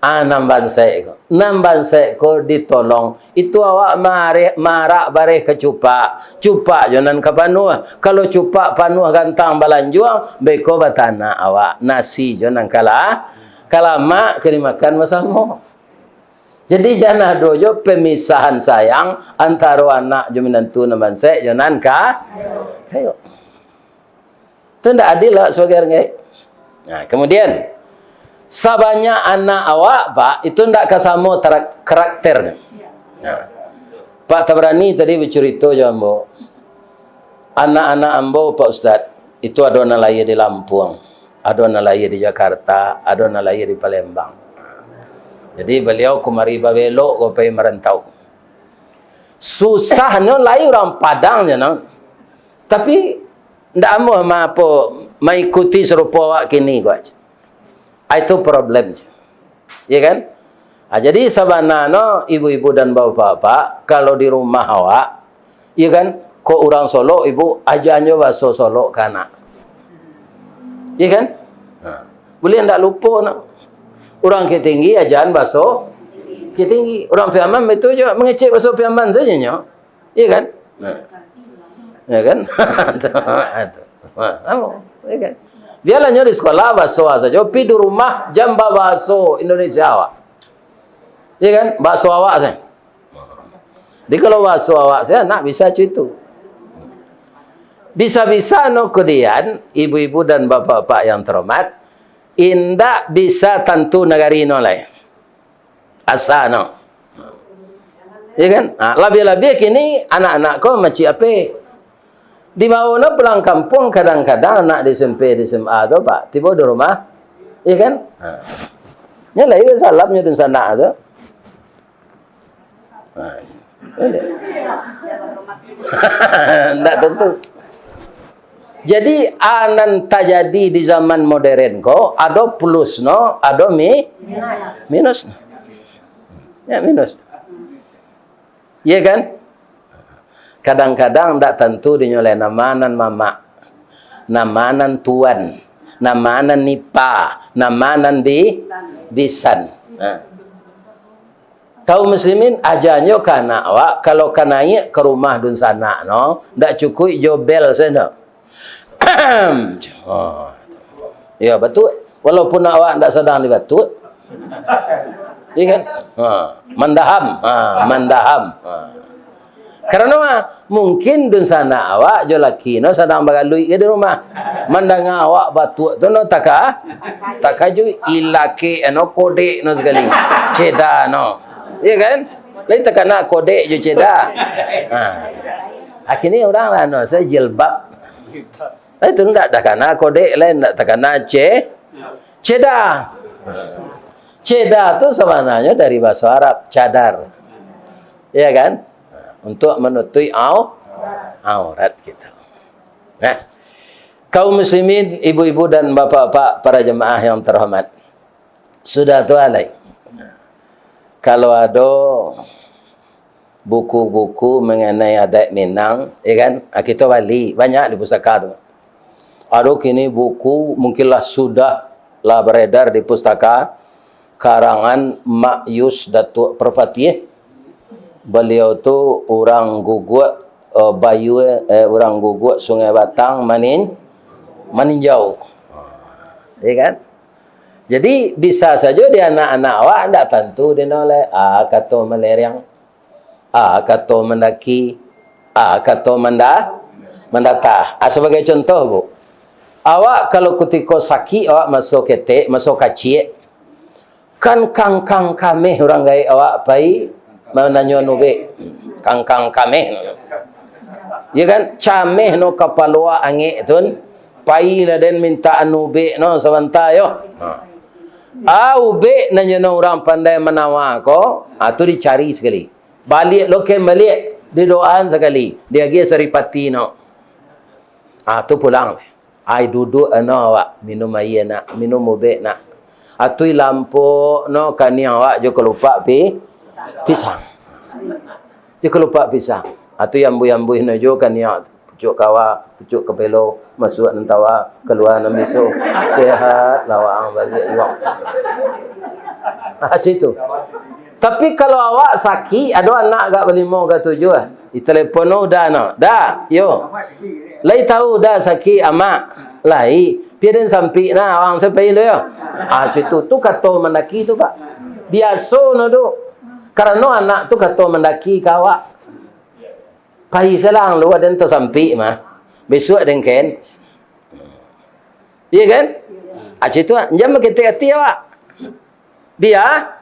Ah, nan bansaik ko. Nan bansaik ko ditolong. Itu awak mareh, marak bareh ka cupak. Cupak jo nan ka panuah. Kalau cupak panuah gantang balanjuang, beko batanak awak. Nasi jo nan ka la-, ka lamak ka dimakan basamo. Jadi, jan ado jo pemisahan sayang antaro anak jo minantu nan bansaik jo nan ka-, ayo. Itu ndak adil lah sabagai urang gaek. Nah, kemudian, sabanyak anak awak, Pak, itu ndak ka samo tarak-, karakternyo. Nah, Pak Tabrani tadi bacurito jo ambo. Anak-anak ambo, Pak Ustaz, itu ado nan lahia di Lampung, ado nan lahia di Jakarta, ado nan lahia di Palembang. Jadi, baliau kumari babelok ko pai marantau. Susahnyo lai urang Padang je no. Tapi, ndak amuah ma-, apo, maikuti sarupo awak kini ko aja. Ah, itu problem je. Iya kan? Ah, jadi sabananyo ibu-ibu dan bapak-bapak, kalau di rumah awak, iya kan, kok urang Solok, ibu, ajanyo baso Solok ka anak. Iya kan? Nah, buliah ndak lupo nak. Urang Bukittinggi ajan baso Bukittinggi. Urang Piaman baitu juo, mangecek baso Piaman sajo nyo. Iya kan? Nah. Iya kan? Tu, tu. Nah, apo? Iya kan? Bialah nyo di sikolah baso sajo, pi di rumah jan babaso Indonesia awak. Iya kan? Baso awak sajo. Jadi kalau baso awak sajo, anak bisa co itu. Bisa-bisa no kudian, ibu-ibu dan bapak-bapak yang terhormat, indak bisa tantu nagari no lai. Asa no. Iya kan? Ha, labiah-labiah kini anak-anak ko macik ape. Dibawo no pulang kampuang, kadang-kadang anak di S M P, di S M A tu, Pak, tibo di rumah. Iya kan? Ha. Nyo lai salam nyo dunsanak tu. Ha. Ndak tantu. Jadi, a nan tajadi di zaman modern ko, ado plus no, ado mi-, minus no. Ya, minus. Iya kan? Kadang-kadang ndak tantu dinyo lai nama nan mamak, nama nan tuan, nama nan nipa, nama nan bi-, bisan. Nah. Kaum muslimin, ajanyo ka anak awak, kalau ka naiak ka rumah dunsanak no, ndak cukuik jo bel sajo. Oh. Yo, batuak. Walaupun awak ndak sadang dibatuak. Iya kan? Ha, mandaham. Ha, mandaham. Ha. Karano, ah, mungkin dunsanak awak jo laki no sadang bagaluik ka di rumah. Mandanga awak batuak tu no taka-, takajuik. Ilakek no kodek no sakali. Ceda no. Iya kan? Lai takana kodek jo ceda. Ha. Akhirnyo urang lah no, sajo jilbab. Lai tu ndak takana kodek, lai ndak takana ce-, ceda. Ceda tu sabananyo dari bahaso Arab, cadar. Iya kan? Untuk manutuik au-, aurat kita. Nah, kaum muslimin, ibu-ibu dan bapak-bapak, para jemaah yang terhormat. Sudah tu alai. Kalau ado buku-buku mengenai adat Minang, ya kan? Ah, kito bali, banyak di pusaka tu. Ado kini buku, mungkinlah sudah lah beredar di pustaka, karangan Mak Yus Datuak Parpatiah. Baliau tu urang Guguak, eh, Bayua, eh, urang Guguak Sungai Batang Manin-, Maninjau. Ya kan? Jadi, bisa sajo di anak-anak awak ndak tantu dinoleh, ah, kato Malereang, ah, kato Mandaki, ah, kato Manda-, Mandata. Ah, sabagai contoh, Bu. Awak kalau kutiko sakik, awak maso ketek, maso kaciak, kan kangkang kameh urang gaek awak pai mananyo ubek. Kangkang kameh. Ya kan? Cameh no kapalo awak angek tun. Pailah den minta anu ubek no sabanta yo. Ha. Ah, ubek nan jo no urang pandai manawa ko, ah, tu dicari sakali. Baliak lo ken baliak, didoaan sakali, diagiah saripati no. Ah, tu pulang. Ai, duduak ano awak, minum aia nak, minum ubek nak. Atui lampok no kaniang awak jo kalupak pi-, pisang. Jo kalupak pisang. Atui ambuih-ambuih no jo kaniang, pucuak kawa, pucuak kapelo, masuak nan tawa, kalua nan biso. Sehat lah waang baliak juo. Ah, cak itu. Tapi kalau awak sakik, ado anak agak balimo, agak tujuah, ditelepon, "Oh, Da, no. Da, yo. Lai tahu, Da, sakik amak?" "Lai. Pi den sampik nah, awak se pai lo yo." Ah, cak itu. Tu kato mandaki tu, Pak. Biaso no tu. Karano anak tu kato mandaki ka awak. Pai salang lu, aden tasampik mah. Bisuak den ken. Iya kan? Ah, cak itu, ah. Jan baketek ati awak. Bia-,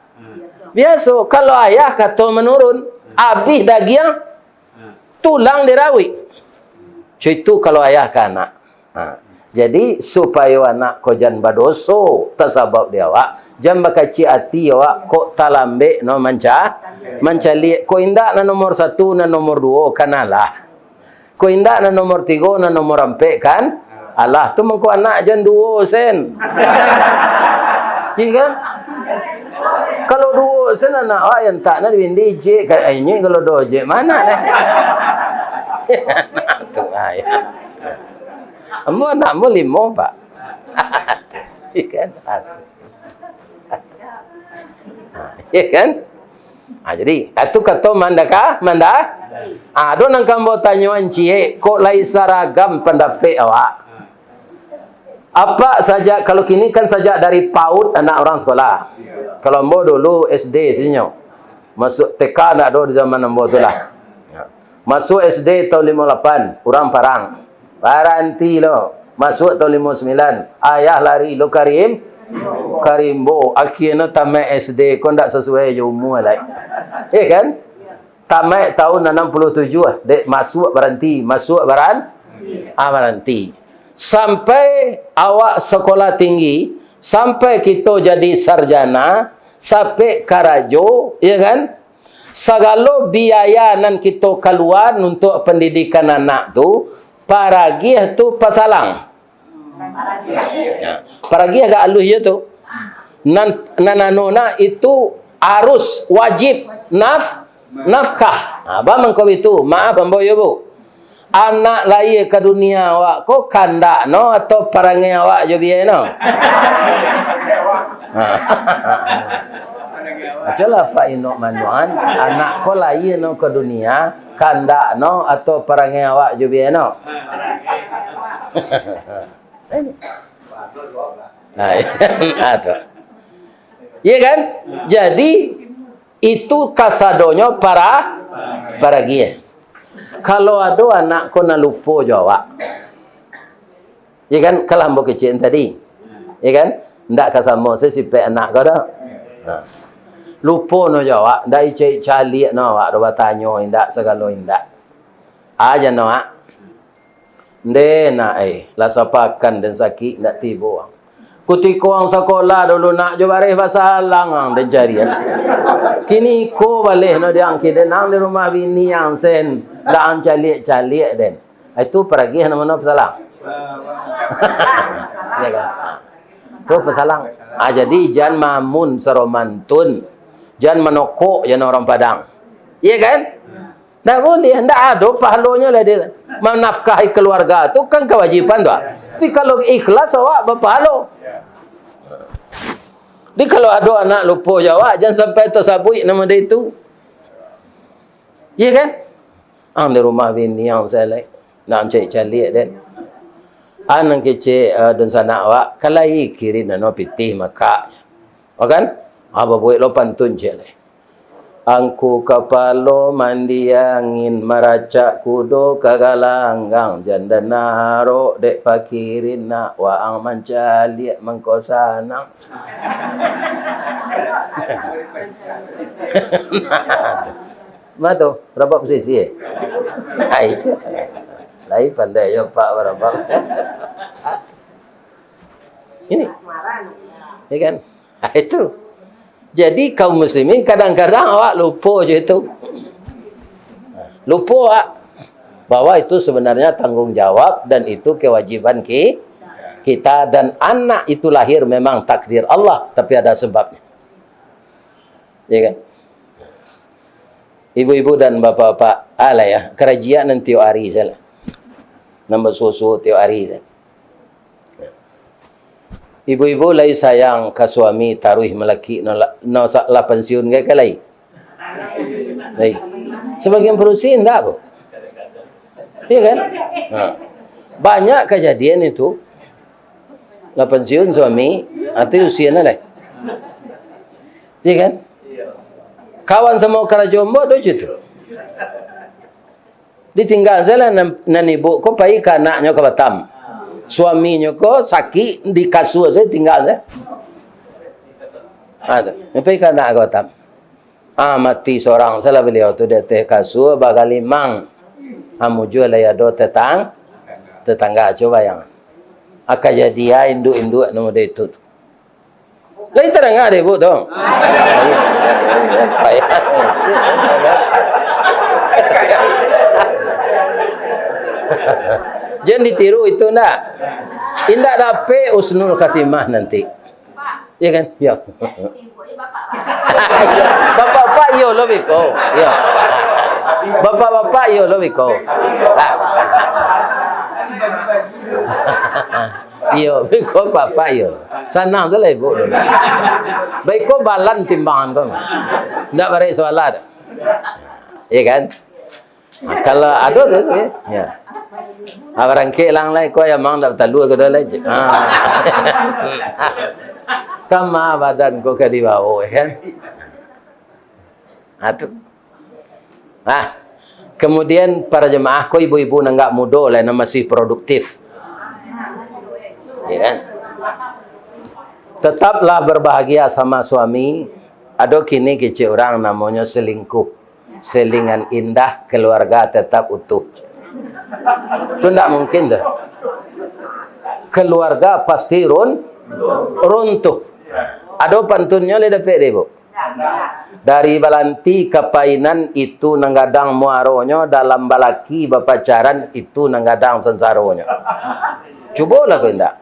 biaso. Kalau ayah kato manurun, abih dagiang, tulang dirawik. Cak itu kalau ayah ka anak. Ha. Jadi, supayo anak ko jan badoso tasabab di awak, jan bakaciak ati awak, kok talambek no manca-, mancaliak. Kok indak nan nomor satu, nan nomor duo, kan alah. Kok indak nan nomor tigo, nan nomor ampek, kan alah. Tu mangko anak jan duo sen. Iya kan? Kalau duo sen anak awak, yang tak nak dibindi ijek, ka-, eh, inyo kalau duo ijek, mana deh? Tu, ah, ya. Ambo anak ambo limo, Pak. Iya kan? Ah, iya kan? Ah, jadi, atu kato mandaka, manda-, ah, ado nan ka ambo tanyoan ciek, kok lai saragam pandapek awak. Apak sajak, kalau kini kan sajak dari paut anak urang sekolah. Kalau ambo dulu S D sinyo. Masuak T K ndak ado di zaman ambo tu lah. Masuak S D taun limo lapan, urang parang. Baranti lo. Masuak taun limo sambilan, ayah lari lo ka rim-, ka rimbo. Akhia no tamaik S D ko ndak sasuai jo umua lai. Iya kan? Tamaik taun anam puluah tujuah, dek masuak baranti, masuak baran-, ah, baranti. Sampai awak sakolah tinggi, sampai kito jadi sarjana, sampai karajo, iya kan? Sagalo biaya nan kito kalua untuak pandidikan anak tu, paragiah tu pasalang. Ya. Paragiah agak aluih je tu. Nan, nan anu nah itu arus wajib naf-, nafkah. Ha, ba mangko itu, maaf ambo yo, Bu. Anak lahia ka dunia awak ko kandak no atau parangai awak jo biai no? Ha. Acolah Pak Inok Manuan, anak ko lahia no ka dunia, kandak no atau parangai awak jo biai no? Nah, iya. Nah, tu. Iya kan? Jadi, itu kasadonyo para, paragiah. Kalau ado anak ko nan lupo jo awak, iya kan? Kalah ambo kecek tadi. Iya kan? Ndak ka samo se sipek anak ko doh. Nah. Lupo no jo awak, ndak icek caliak no awak doh, batanyo indak, sagalo indak. Aja no, Wak. Ndeh nak, eh, lah sapakan den sakik ndak tibo. Kutiko ang sakolah dulu nak jo bareh basalang ang den carian. Kini ko baleh no diangkik den ang di rumah bini ang sen, ndak ang caliak-caliak den. Itu paragiah namo no pasalang. Ya kan? Tu pasalang. Ah, jadi jan mamun saromantun. Jan manokok jan urang Padang. Iya kan? Ndak buliah, ndak ado pahalonyo lah dia. Manafkahi kaluarga tu kan kawajiban tu, ah. Tapi kalau ikhlas awak bapahalo. Jadi kalau ado anak lupo jo awak, jan sampai tasabuik namo dia itu. Iya kan? Ang di rumah bini ang selek, nak caliak-caliak den. Ang nan kecek, eh, dunsanak awak, kalai kirin nano pitih makak. Kan? Ah, babuek lo pantun cek lai. Angku kapalo mandi angin, maracak kudo ka galanggang, janda narok dek pakirin nak, waang mancaliak mangko sanang. Ma tu, rabab sisi, eh? Ai. Lai pandai jo Pak barabab. Ini. Ya kan? Itu. Jadi, kaum muslimin, kadang-kadang awak lupo je itu. Lupo awak bahwa itu sebenarnya tanggung jawab dan itu kewajiban ki-, kita, dan anak itu lahir memang takdir Allah, tapi ada sebabnya. Ya kan? Ibu-ibu dan bapak-bapak, alah ya, karajian nan tiok hari salah. Nan basuo-suo tiok hari salah. Ibu-ibu lai sayang ka suami taruih malakik no la-, no sa-, lah pansiun gai ka lai? Lai. Sabagian padusi indak, Bu. Iya kan? Ha. Banyak kajadian itu. Lah pansiun suami, atau usianya lai. Iya kan? Kawan samo karajo ambo tu cak tu. Ditinggal salah nan, nan ibu ko pai ka anaknyo ka Batam. Suaminyo ko sakik di kasua sajo tinggal sajo. Ha, tu. Pai ka anak ka Batam. Ah, mati sorang salah baliau tu di ateh kasua bagalimang. Ah, mujua lai ado tetang-, tetangga, cubo bayangkan. Ah, kajadian induak-induak nan model itu tu. Lai tadanga dek ibu tu? Jan ditiru itu ndak? Indak dapek husnul khatimah nanti. Ya kan? Ya. Bapak-bapak iyo lo biko. Ya. Bapak-bapak iyo lo biko. Ah. Iyo, biko bapak iyo. Sanang tu lah ibu dulu. Baiko balan timbangan tu. Ndak barek suala tu. Iya kan? Nah, kalau ado tu, ya. Ya. Ah, barangkek lang lai, ko ayam mang ndak batalua ko dah lai. Ah. Kama badan ko ka dibawa, ya kan? Ah, tu. Nah, kemudian para jemaah ko ibu-ibu nan agak mudo lah, nan masih produktif. Ya kan? Tetaplah berbahagia sama suami. Ado kini kecek urang namonyo selingkuh. Selingan indah, keluarga tetap utuh. Tu ndak mungkin tu. Keluarga pasti run-, runtuh. Ado pantunnyo lai dapek dek ibu? Dari balanti ka painan itu nan gadang muaronyo, dalam balaki bapacaran itu nan gadang sansaronyo. Cubolah ko indak.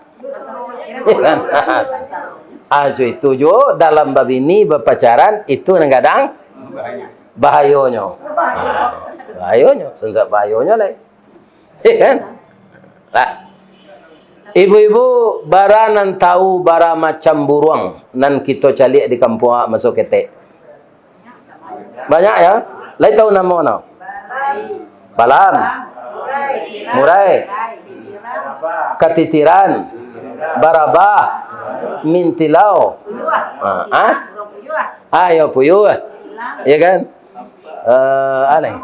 Ah, jo itu juo dalam babini bapacaran itu nan gadang bahayonyo. Ah, bahayonyo, sansa-, bahayonyo lai. Ya kan? Lah. Ibu-ibu, bara nan tahu bara macam buruang nan kito caliak di kampuang awak maso ketek? Banyak ya? Lai tahu namo no? Balam, murai, katitiran, barabah, mintilau. Ah, ah? Ayo puyuh. Ya kan? Eh, aneh.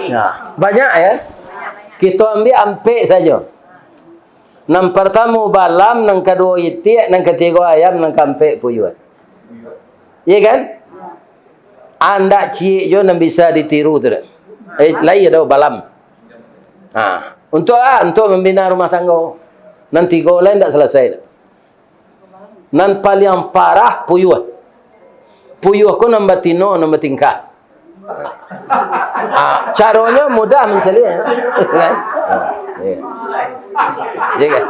Nah, banyak ya. Kito ambiak ampek sajo. Nan partamo balam, nan kaduo itiak, nan katigo ayam, nan kaampek puyuh. Iya kan? Andak ciek jo nan bisa ditiru tu dak. Eh, lai ado balam. Ha, untuk ah, untuk mambina rumah tanggo. Nan tigo lai ndak salasai dak. Nan paliang parah puyuh. Puyuh ko nan batino, nan batingkah. Ah, caronyo mudah mancaliak, kan? Ah, iya. Iya, kan?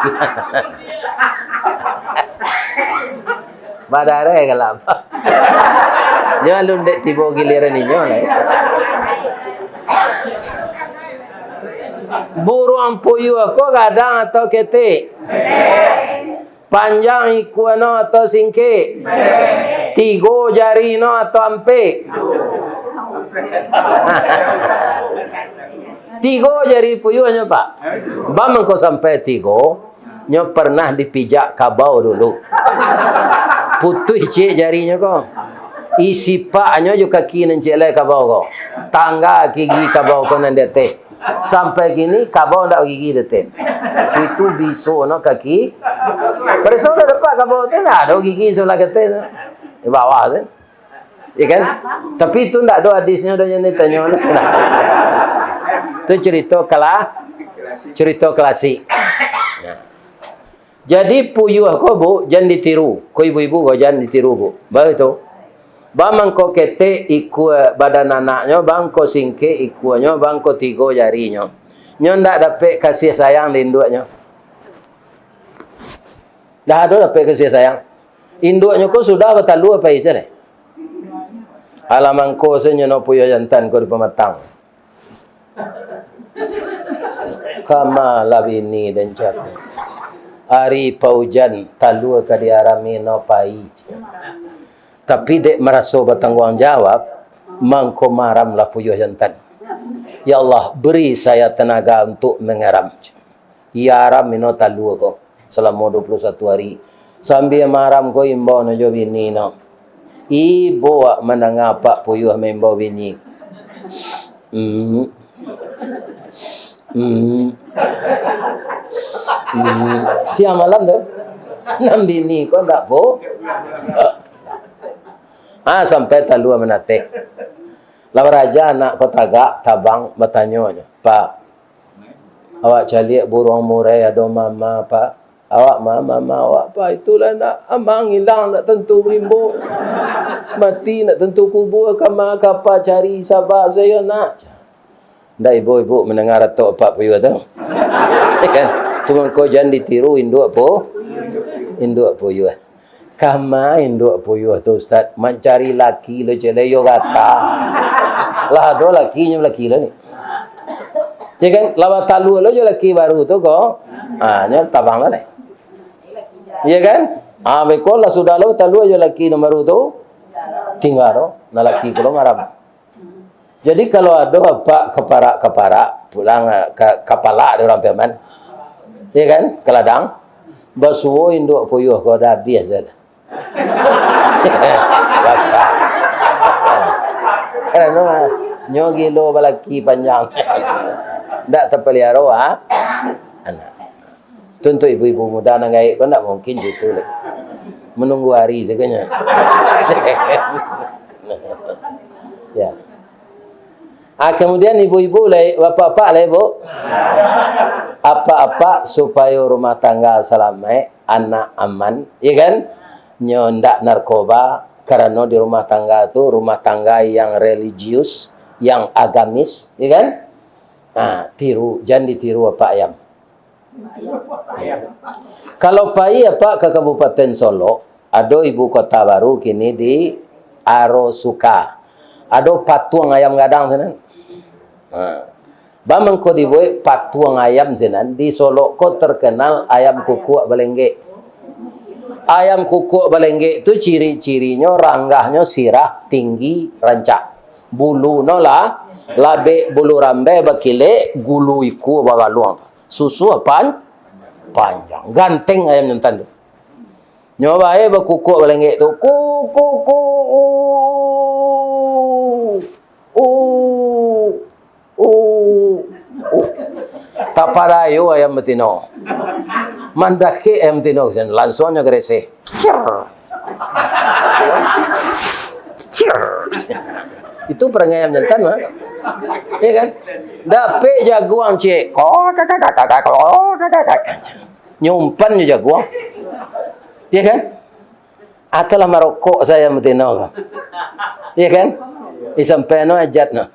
Badareh galak. Nyo alun dek tibo giliran inyo lai. Buruang puyuh ko gadang atau ketek? Panjang ikua no atau singkek? Tigo jari no atau ampek? Tigo jari puyuahnyo, Pak. Baa mangko sampai tigo? Nyo pernah dipijak kabau dulu. Putuih ciek jarinyo ko. Sipaknyo jo kaki nan ciek lai kabau ko. Tangga gigi kabau ko nan di ateh. Sampai kini kabau ndak bagigi di ateh. Itu biso no kaki. Pareso lah dapat kabau tu, ndak ado gigi sabalah kateh tu. Di bawah tu. Ya kan? Tapi itu ndak ado hadisnyo, ado yang ditanyo. Itu cerita kala-, cerita klasik. Nah. Jadi puyuah ko, Bu, jan ditiru. Ko ibu-ibu ko, jan ditiru, Bu. Baru tu. Bamangko ketek ikua badan anaknyo, bangko singkek ikuanyo, bangko tigo jarinyo. Nyo ndak dapek kasih sayang di induaknyo. Ndak ado dapek kasih sayang. Induaknyo ko sudah batalua pai se deh. Alah mangko se nyo no puyuah jantan ko di pamatang. Kama lah bini den cako. Ari paujan talua ka diarami no pai. Tapi dek maraso batangguang jawab, mangko maram lah puyuah jantan. Ya Allah, beri saya tenaga untuk mengaram. Iya aram ino talua ko salamo dua puluh satu ari. Sambia maram ko imbau no jo bini no. Ibo wak mandanga apak puyuah maimbau bini. Hmm. Hmm. Hmm. Siang malam tu. Nan bini ko ndak po. Ah, sampai talua manateh. Lah baraja anak ko tagak, tabang, batanyo nyo, "Pak, awak caliak buruang murai ado mama, Pak. Awak ma-, mama awak, Pak, itulah nak amang ilang, ndak tantu barimbo. Mati ndak tantu kubua, kama kapa cari, saba sajo, nak." Ndak ibo-ibo mandanga ratok apak puyuah tu. Kan? Tu mangko jan ditiru induak pu-, induak puyuah. Kama induak puyuah tu, Ustaz, mancari laki lo, cek lai yo gata. Lah ado lakinyo, laki lo ni. Ya kan? Lah batalua lo jo laki baru tu ko. Ha, nyo tabang lah deh. Ya kan? Ha, beko lah sudah lo batalua jo laki nan baru tu. Tingga lo, nah laki ko lo maram. Jadi, kalau ado apak kaparak-kaparak, pulang, eh, ka, kapalak di urang Piaman, ya kan, ka ladang, basuo induak puyuah ko dah abih se lah. Karano, ah, nyo gilo balaki panjang. Ndak tapaliaro, ah, anak. Tu untuk ibu-ibu muda nan gaek ko ndak mungkin gitu lai. Menunggu hari sagonyo. Ya. Ah, kemudian ibu-ibu lai, bapak-bapak lai, Bu. Apak-apak supayo rumah tangga salamaik, anak aman, ya kan? Nyo ndak narkoba, karano di rumah tangga tu rumah tangga yang religius, yang agamis, ya kan? Nah, tiru, jan ditiru apak ayam. Kalau pai apak ka Kabupaten Solok, ado ibu kota baru kini di Arosuka. Ado patuang ayam gadang sinan. Ha. Bamangko dibuek patuang ayam sinan, di Solok ko terkenal ayam kukuak balenggek. Ayam kukuak balenggek tu ciri-cirinyo ranggahnyo sirah, tinggi, rancak. Bulu no lah, labek bulu rambai bakilek, gulu ikua bagaluang. Susuah pan-, panjang. Ganteng ayam jantan tu. Nyo bae bakukuak balenggek tu. Ku, ku, ku, u, u, u, u. Tapadayo ayam batino. Mandakek ayam batino ka sinan, langsuang nyo gareseh. Cier. Cier. Itu parangai ayam jantan mah. Ya kan? Dapek jaguang ciek. Ko, ka, ka, ka. Nyumpan jo jaguang. Ya kan? Atau lah marokok sajo batino ko. Ya kan? Disampaian no hajat no.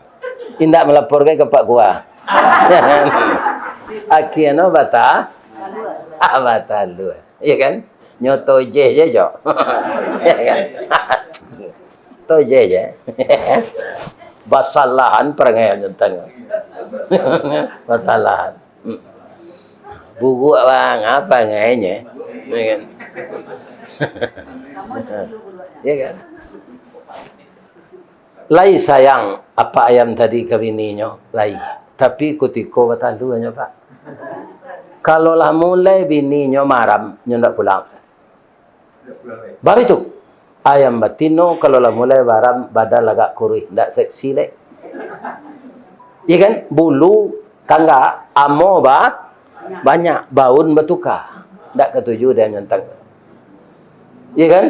Indak malaporkan ka Pak Kua. Ya kan? Akhia no bata-, ah, batalua. Ya kan? Nyo tojeh je, Jo. Ya kan? Tojeh je. Basalahan parangai nyo tanya. Basalahan. Hmm. Buruak bang, apa ngainya? Ya kan? Ya kan? Lai sayang apak ayam tadi ka bininyo, lai. Tapi kutiko batalua nyo, Pak. Kalau lah mulai bininyo maram, nyo ndak pulang. Baru itu. Ayam batino kalau lah mulai baram, badan agak kuruih, ndak seksi lai. Iya kan? Bulu tanggak, amo ba-, banyak, baun batuka. Ndak katuju dek ayam jantan. Iya kan?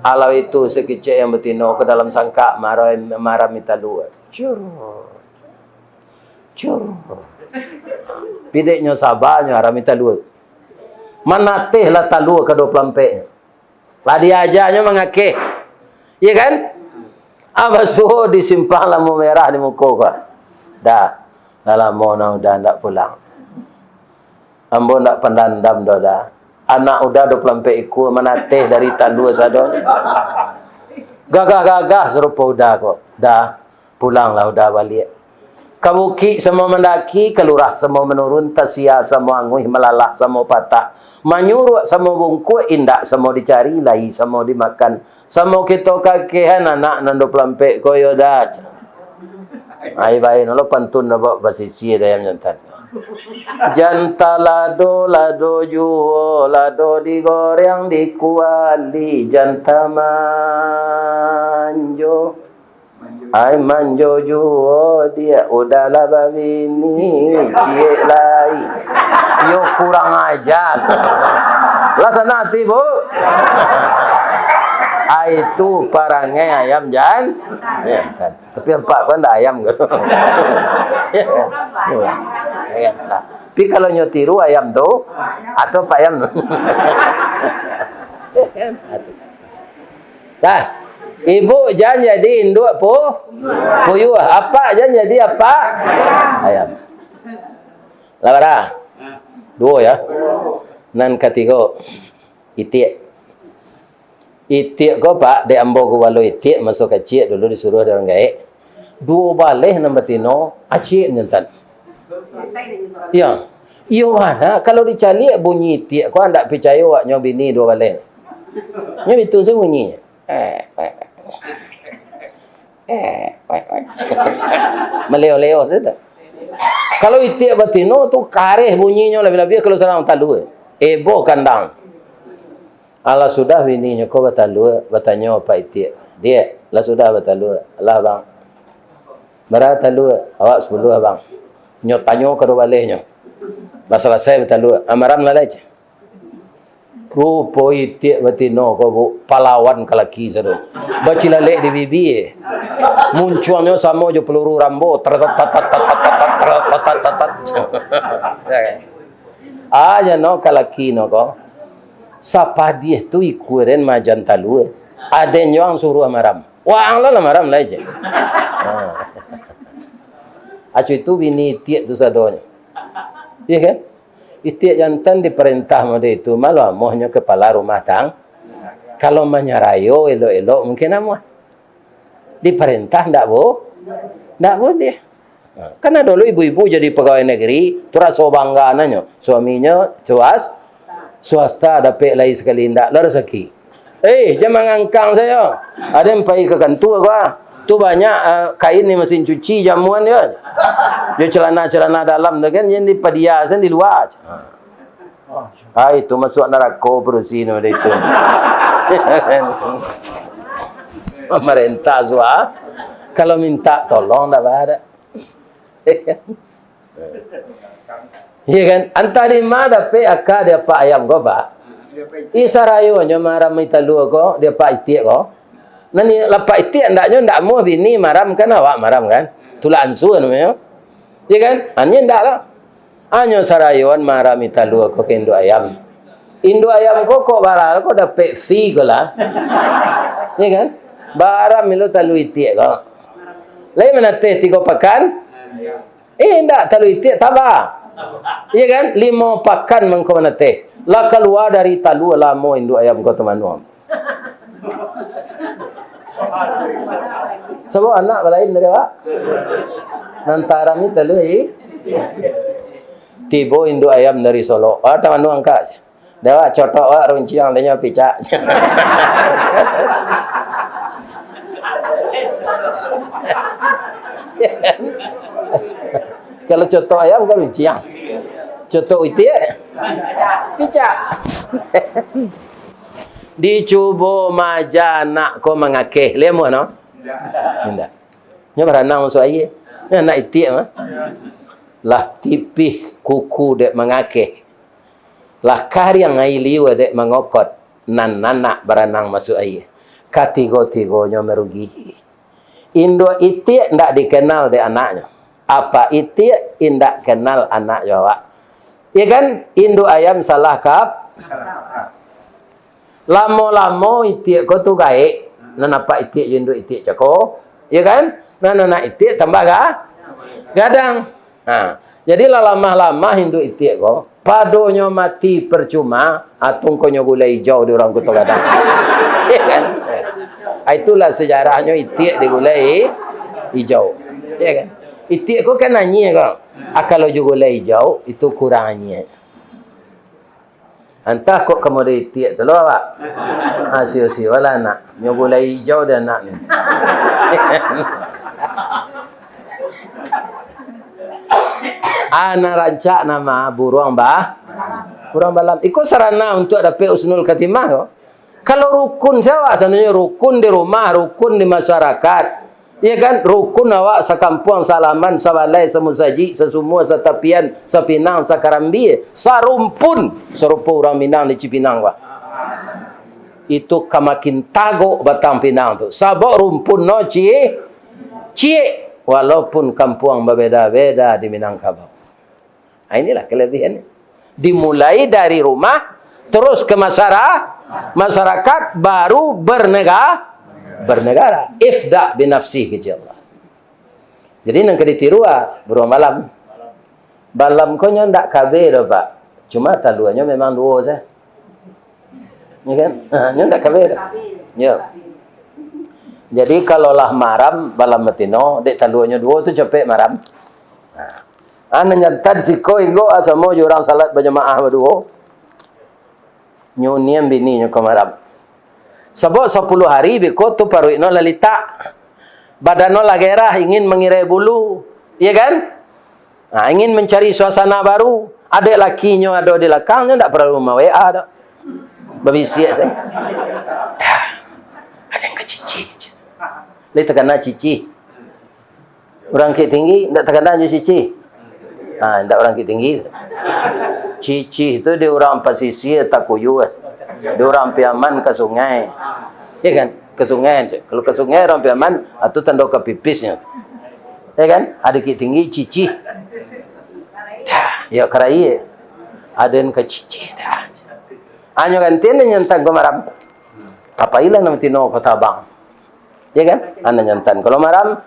Alah itu, sakicik ayam batino ka dalam sangkak, maram, marami talua. Cur. Cur. Pideknyo sabanyo arami talua. Manateh lah talua ka duo puluah ampek. Lah diajanyo mangakeh. Iya kan? Abah suo di simpang lampu merah di muko ko. Dah. Lah lamo nah udah ndak pulang. Ambo ndak pandandam doh, dah. Anak udah duo puluah ampek ikua manateh dari talua sado. Gagah-gagah sarupo udah ko. Dah. Pulanglah udah baliak. Ka bukik samo mandaki, ka lurah samo manurun, tasia samo anguih, malalah samo patah, manyuruak samo bungkuak, indak samo dicari, lai samo dimakan. Samo kito kakehan anak nan duo puluah ampek ko yo dah. Ai bae no lo pantun dapek basisia dek ayam jantan. Jantan lado, lado juo, lado digoreng di kuali, jantan manjo. Ai manjo juo diak, udahlah babini ciek lai. Yo kurang ajar. Lah sanang ati, Bu. Ai tu parangai ayam jan-, jantan. Tapi apak ko ndak ayam ko. Ayam lah. Tapi kalau nyo tiru ayam tu, atau apak ayam tu. Nah, ibu jan jadi induak pu-, puyuah, apak jan jadi apak ayam. Lah bara? Duo ya. Nan katigo, itiak. Itiak ko, Pak, dek ambo gubalo itiak maso kaciak dulu disuruah dek urang gaek. Duo baleh nan batino, aciak nyo tan. Iyo. Iyo bana, kalau dicaliak bunyi itiak ko, andak picayo awaknyo bini duo baleh. Nyo bitu se bunyi. Eh, eh, eh. Eh, eh, eh. Maleo-leo se tu. Kalau itiak batino tu kareh bunyinyo, labiah-labiah kalau sadang talua. Ebo kandang. Alah sudah bininyo ko batalua, batanyo apak itiak, "Diak, lah sudah batalua?" "Lah, Bang." "Bara talua?" "Awak sapuluah, Bang." Nyo tanyo kaduo balehnyo. Lah salasai batalua, "Ah, maram lah lai," ceh. Rupo itiak batino ko, Bu, palawan ka laki sado. Bacilalek di bibia. Muncuangnyo samo jo peluru Rambo. Teratatat, teratatat. Ah, jan no ka laki no ko. Sapadiah tu ikua den majan talua. Aden jo ang suruah maram. Waang lah, lah maram lai je. Ha. Acu itu bini itiak tu sadonyo. Iya kan? Itiak jantan diparentah mode itu, malah amuahnyo kepala rumah tang-, kalau manyarayo elok-elok mungkin amuah. Diparentah ndak bo-, ndak boleh. Ha, kan ado lo ibu-ibu jadi pegawai negeri, tu raso bangga nanyo. Suaminyo suas-, swasta dapek lai sakali, ndak lo rasaki. Eh, jan mangangkang sajo. Aden pai ka kantua ko, ah. Tu banyak, ah, kain di mesin cuci, jamuan kan. Jo celana-celana dalam tu kan, jan dipadia sen di lua. Ah, itu masuak narako padusi no dek itu. Pamarentah suah. Kalau minta tolong ndak ba-, ndak. Iya kan? Antah di ma dapek aka di apak ayam ko, Pak? Ih, sarayonyo marami talua ko, di apak itiak ko. Nan ni, lapak itiak ndaknyo ndak amuah bini maram kan, awak maram kan? Tulak ansua namonyo. Iya kan? Hanyo ndak lah. Hanyo sarayoan marami talua ko ka induak ayam. Induak ayam ko kok bara ko dapek fee ko lah. Iya kan? Bara milo talua itiak ko. Lai manateh tigo pakan? Eh, indak, talua itiak taba. Iya kan? Limo pakan mangko manateh. Lah kalua dari talua lamo induak ayam ko tamanuang. Sabab anak balain dari awak. Nan taram ni talua, eh. Tibo induak ayam dari Solok. Ah, tamanuang ka. Dah awak cotok awak runciang, dah nyo picak. Kalau cotok ayam kan runciang. Cotok itiak, picak. Dicubo maaja anak ko mangakeh. Lai amuah no? Indak. Indak. Nyo baranang masuak aia. Nyo anak itiak mah. Lah tipih kuku dek mangakeh. Lah kariang aia liua dek mangokot. Nan anak baranang masuak aia. Katigo-tigonyo marugi. Induak itiak indak dikenal dek anaknyo. Apak itiak indak kenal anak jo awak. Iyo kan? Induak ayam salah kap-, lamo-lamo itiak ko tu gaek. Nan apak itiak jo induak itiak cako. Iyo kan? Nan anak itiak tambah ga-, gadang. Ha, jadi lah lamah-lamah induak itiak ko, padonyo mati percuma, atungkonyo gulai ijau di urang Kuto Gadang. Iyo kan? Ha, itulah sejarahnyo itiak di gulai ijau. Iyo kan? Itiak ko kan anyia ko. Ah, kalau jo gulai ijau, itu kurang anyia. Antah kok ka model itiak tu lo awak. Ha, sio-sio lah anak. Nyo gulai ijau dek anak ni. Ana rancak nama buruang ba-, buruang balam. Iko sarana untuak dapek husnul khatimah ko. Kalau rukun sia awak sananyo, rukun di rumah, rukun di masyarakat. Iyo kan? Rukun awak sakampuang, salaman, sabalai, samusajik, sasumua, satapian, sapinang, sakarambia, sarumpun, sarupo urang Minang di Cipinang, bah. Itu ka makin tagok batang pinang tu. Sabab rumpun no ci-, ciek, walaupun kampuang babeda-beda di Minangkabau. Ah, inilah kelebihannya. Dimulai dari rumah, terus ke masyara-, masyarakat, baru bernega-, bernegara. Ibda' binafsik, kecek Allah. Jadi, nan ka ditiru, ah, buruang balam. Balam ko nyo ndak kabeh doh, Pak. Cuma taluanyo memang duo sajo. Yo kan? Ha, nyo ndak kabeh doh. Yo. Jadi, kalau lah maram, balam batino, dek taluanyo duo tu capek maram. Ha. Ah, nan jantan siko inggok, ah, samo jo urang salat bajamaah baduo. Nyo unian bininyo ka maram. Sabab sapuluah hari beko tu paruik no lah litak. Badan no lah gairah, ingin mangirai bulu. Iyo kan? Ha, ingin mancari suasana baru. Adek lakinyo ado di lakang, nyo ndak paralu ma-W A doh. Babisiak sajo. Ado nan ka cicih. Lai takana cicih. Urang Bukiktinggi, ndak takana jo cicih. Ha, ndak urang Bukiktinggi. Cicih tu di urang pasisia Takuyu, eh. Di urang Piaman ka sungai. Iyo kan? Ka sungai. Kalau ka sungai urang Piaman, ah, tu tando ka pipisnyo. Iyo kan? Ado Bukiktinggi cicih. Dah, iyo karai. Ado nan ka cicih dah. Anyo gantian nyo jantan ko maram. Tapailah nan batino ko tabang. Iyo kan? Anak jantan. Kalau maram,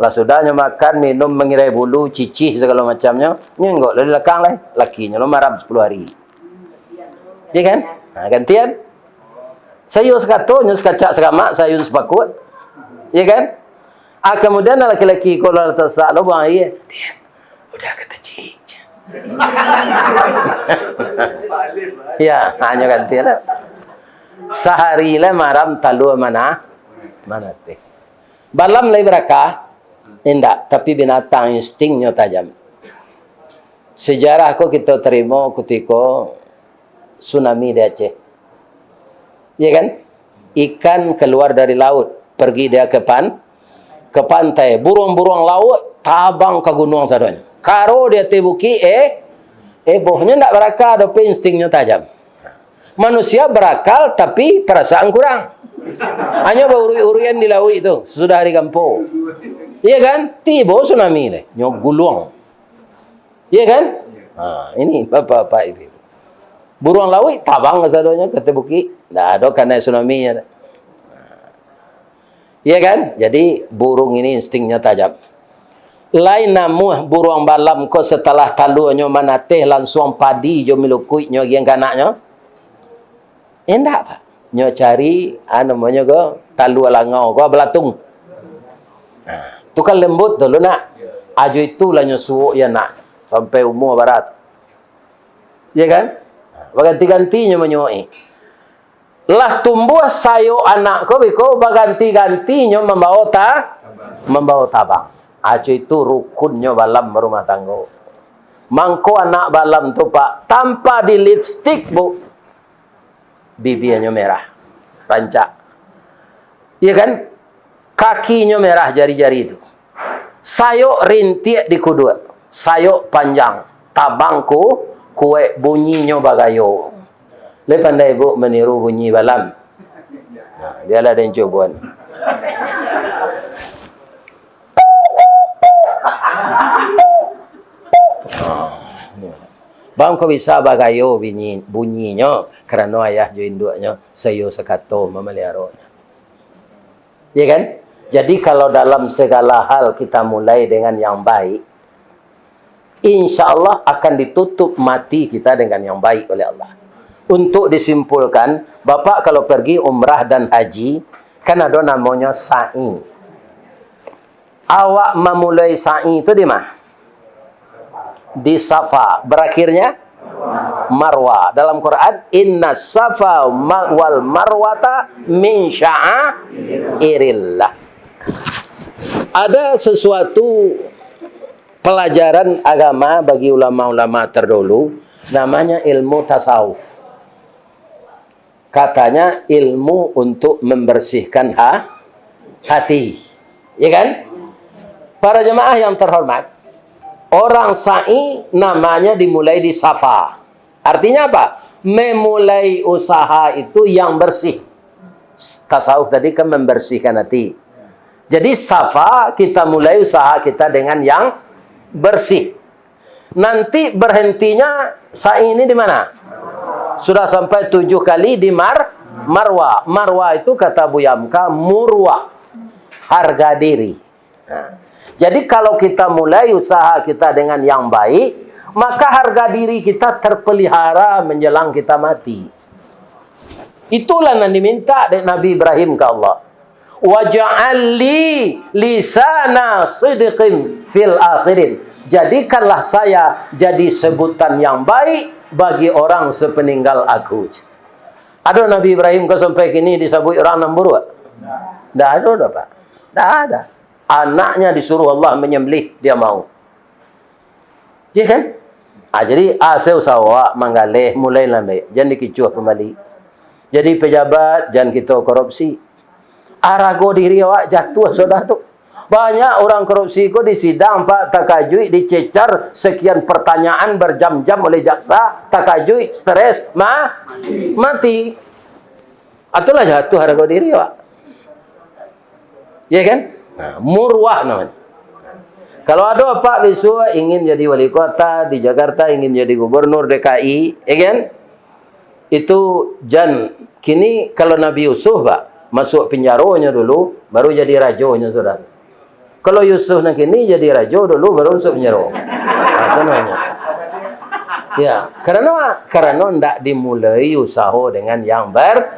lah sudah nyo makan, minum, mangirai bulu, cicih sagalo macamnyo, nyo inggok lo di lakang lai. Lakinyo lo maram sapuluah hari. Iyo kan? Ha, gantian. Sayo sakato, nyo sakacak sakamak, sayun sapakut. Iyo kan? Ah, kamudian laki-laki ko lah tasak lo buang aia. Udah kato cik. Ya, hanyo ganti lah. Sahari lah maram talua mana, manateh. Balam lai barakah? Indak, tapi binatang instingnyo tajam. Sejarah ko kito tarimo kutiko tsunami di Aceh. Iya kan? Ikan keluar dari laut, pergi dia ke pan-, ke pantai. Buruang-buruang laut tabang ka gunuang sadonyo. Karo di ateh bukik, eh, ebohnyo ndak barakal, tapi instinknyo tajam. Manusia barakal, tapi parasaan kurang. Hanyo bauruik-uruikan di lauik tu, sudah hari kampo. Iya kan? Tibo tsunami deh, nyo guluang. Iya kan? Ha, ini bapak-bapak ibu. Buruang lauik tabang kasadonyo ka ateh bukik. Ndak ado kanai tsunami-nyo. Iya kan? Jadi, burung ini instinknyo tajam. Lai namuah buruang balam ko setelah taluanyo manateh, lansuang padi jo milukuiknyo agiah ka anaknyo? Indak, Pak. Nyo cari, ah, namonyo ko, talua langau ko, balatung. Nah, tu kan lembut tu, lunak. Ajo itulah nyo suok, ya nak, sampai umur barat. Iya kan? Baganti-ganti nyo manyuok. Lah tumbuah sayok anak ko biko, baganti-ganti nyo mambao ta-, mambao tabang. Ajo itu rukunnyo balam barumah tanggo. Mangko anak balam tu, Pak, tanpa di lipstik, Bu. bibianyo merah, rancak. Iya kan? Kakinyo merah jari-jari tu. Sayok rintiak di kuduak, sayok panjang, tabang ku-, kuaik, bunyinyo bagayo. Lai pandai bu maniru bunyi balam? Nah, bialah den cuboan. Bang ko bisa bagayo bunyi, bunyinyo, karano ayah jo induaknyo saiyo sakato mamaliaronyo. Ya kan? Jadi, kalau dalam segala hal kita mulai dengan yang baik, insya Allah akan ditutup mati kita dengan yang baik oleh Allah. Untuk disimpulkan, Bapak kalau pergi umrah dan haji, kan ada namanya sa'i. Awak mamulai sa'i itu di mana? Di Safa, berakhirnya Marwa. Dalam Quran, "Inna Safa ma-, wal Marwata min sya'airillah." Ada sesuatu pelajaran agama bagi ulama-ulama terdahulu, namanya ilmu tasawuf. Katanya ilmu untuk membersihkan ha-, hati. Ya kan? Para jemaah yang terhormat, orang sa'i namanya dimulai di Safa. Artinya apa? Memulai usaha itu yang bersih. Tasawuf tadi kan membersihkan hati. Jadi Safa kita mulai usaha kita dengan yang bersih. Nanti berhentinya sa'i ini di mana? Sudah sampai tujuh kali di Mar-, Marwa. Marwa itu kata Buya Hamka murwah, harga diri. Nah, jadi kalau kita mulai usaha kita dengan yang baik, maka harga diri kita terpelihara menjelang kita mati. Itulah yang diminta dek Nabi Ibrahim ke Allah. "Waj'al li lisana sidqin fil akhirin." Jadikanlah saya jadi sebutan yang baik bagi orang sepeninggal aku. Ado Nabi Ibrahim ko sampai kini disabuik urang nan buruak? Ndak ado doh, Pak. Ndak ada. Anaknya disuruh Allah menyembelih, dia mau. Ya kan? Ah, jadi, asa usaha awak manggaleh, mulai lambek. Jan dikicuah pambali. Jadi pejabat, jan kito korupsi. Arago diri awak jatuah sudah tu. Banyak urang korupsi ko di sidang, Pak, takajuik, dicecar sekian pertanyaan berjam-jam oleh jaksa, takajuik, stres, ma-, mati. Itulah jatuah arago diri awak. Ya kan? Nah, murwah namanya. Kalau ado apak bisuak ingin jadi wali kota di Jakarta, ingin jadi gubernur D K I, ya kan? Itu jan, kini kalau Nabi Yusuf, Pak, masuk penjaronyo dulu, baru jadi rajonyo sudah. Kalau Yusuf nan kini jadi rajo dulu, baru masuk penjaro. Nah, itu namanya. Ya, karena, karena ndak dimulai usaho dengan yang ber-,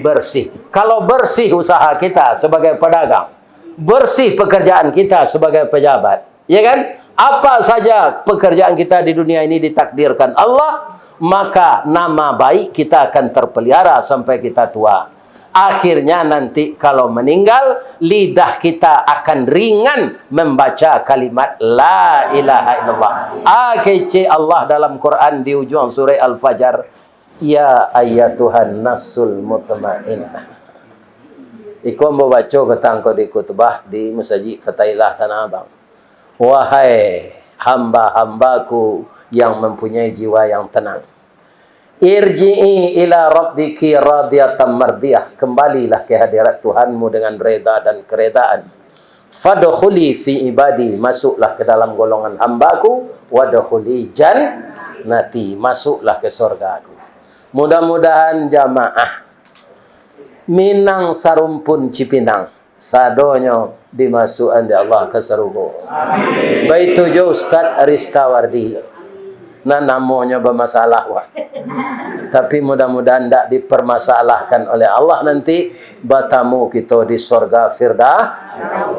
bersih. Kalau bersih usaha kita sebagai pedagang, bersih pekerjaan kita sebagai pejabat, ya kan? Apa saja pekerjaan kita di dunia ini ditakdirkan Allah, maka nama baik kita akan terpelihara sampai kita tua. Akhirnya nanti kalau meninggal, lidah kita akan ringan membaca kalimat la ilaha illallah. Ah, kecek Allah dalam Quran di ujung surah Al-Fajr, "Ya ayyatuhan nafsul mutmainnah." Iko ambo baco patang ko di khutbah di Masajik Fatahillah Tanah Abang. Wahai hamba-hambaku yang mempunyai jiwa yang tenang, "Irji'i ila rabbiki radiyatan mardiyah." Kembalilah ke hadirat Tuhanmu dengan reda dan keredaan. "Fadkhuli fi ibadi." Masuklah ke dalam golongan hambaku. "Wadkhuli jannati." Masuklah ke sorgaku. Mudah-mudahan jamaah Minang Sarumpun Cipinang sadonyo dimasuakan dek Allah ka sarugo. Amin. Baitu jo Ustaz Ristawardi. Nah, namonyo bamasalah, wah. Tapi mudah-mudahan ndak dipermasalahkan oleh Allah nanti, batamu kito di sorga Firda-,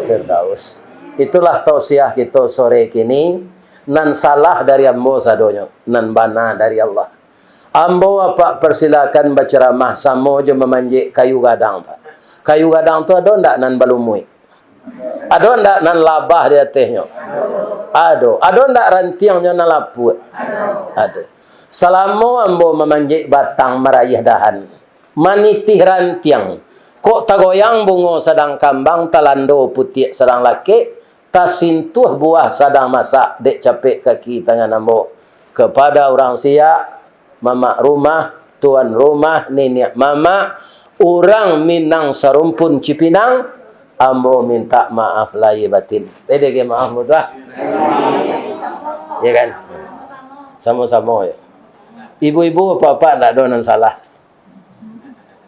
Firdaus. Itulah tausiah kito sore kini. Nan salah dari ambo sadonyo, nan bana dari Allah. Ambo apak persilakan baceramah samo jo mamanjek kayu gadang, Pak. Kayu gadang tu ado ndak nan balumuik? Ado ndak nan labah di atehnyo? Ado. Ado ndak rantiangnyo nan lapuak? Ado. Salamo ambo mamanjek batang, marayah dahan, Manitih rantiang. Kok tagoyang bungo sadang kambang, talando putiak sadang lakek, tasintuah buah sadang masak, dek capek kaki tangan ambo. Kepada urang siak, mamak rumah, tuan rumah, niniak mamak, urang Minang Sarumpun Cipinang, ambo mintak maaf lahia batin. Jadi, maaf mudah. Ya kan? Samo-samo ya. Ibu-ibu, bapak-bapak, ndak ado nan salah.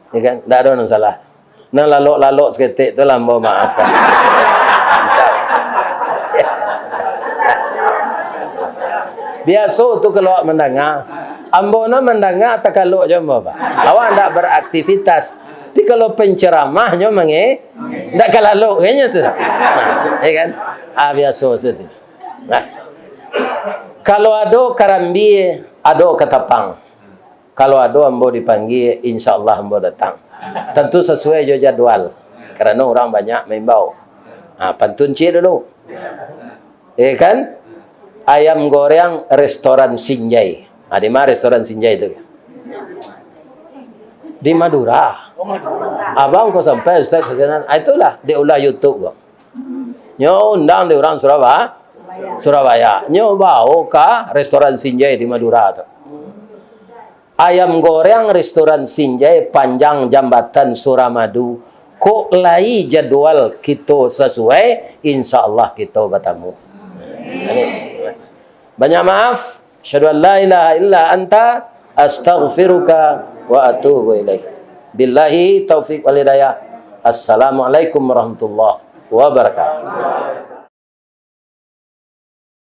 Ya kan? Ndak ado nan salah. Nan lalok-lalok saketek tu lah ambo maafkan. Biaso tu kalau awak mandanga. Ambo no mandanga takalok jo ambo, Pak. Awak ndak beraktivitas. Tapi kalau penceramahnyo mange, ndak ka lalok kayaknyo tu. Nah, ya kan? Ah, biaso tu, tu. Nah. Kalau ado karambia, ado katapang. Kalau ado ambo dipanggia, insya Allah ambo datang. Tantu sasuai jo jadwal, karano urang banyak maimbau. Ha, pantun ciek dulu. Ya kan? Ayam goreng restoran Sinjai. Ha, di ma restoran Sinjai tu? Di Madura. Abang ko sampai, Ustaz, ka sinan. Ha, itulah, diulah YouTube ko. Nyo undang di urang Suraba-, Surabaya. Nyo bao ka restoran Sinjai di Madura tu. Ayam goreng restoran Sinjai panjang jambatan Suramadu. Kok lai jadwal kito sasuai, insya Allah kito batamu. Amin. Banyak maaf. Asyhadu an la ilaha illa anta, astaghfiruka wa atubu ilaik. Billahi taufik wal hidayah. Assalamualaikum warahmatullahi wabarakatuh.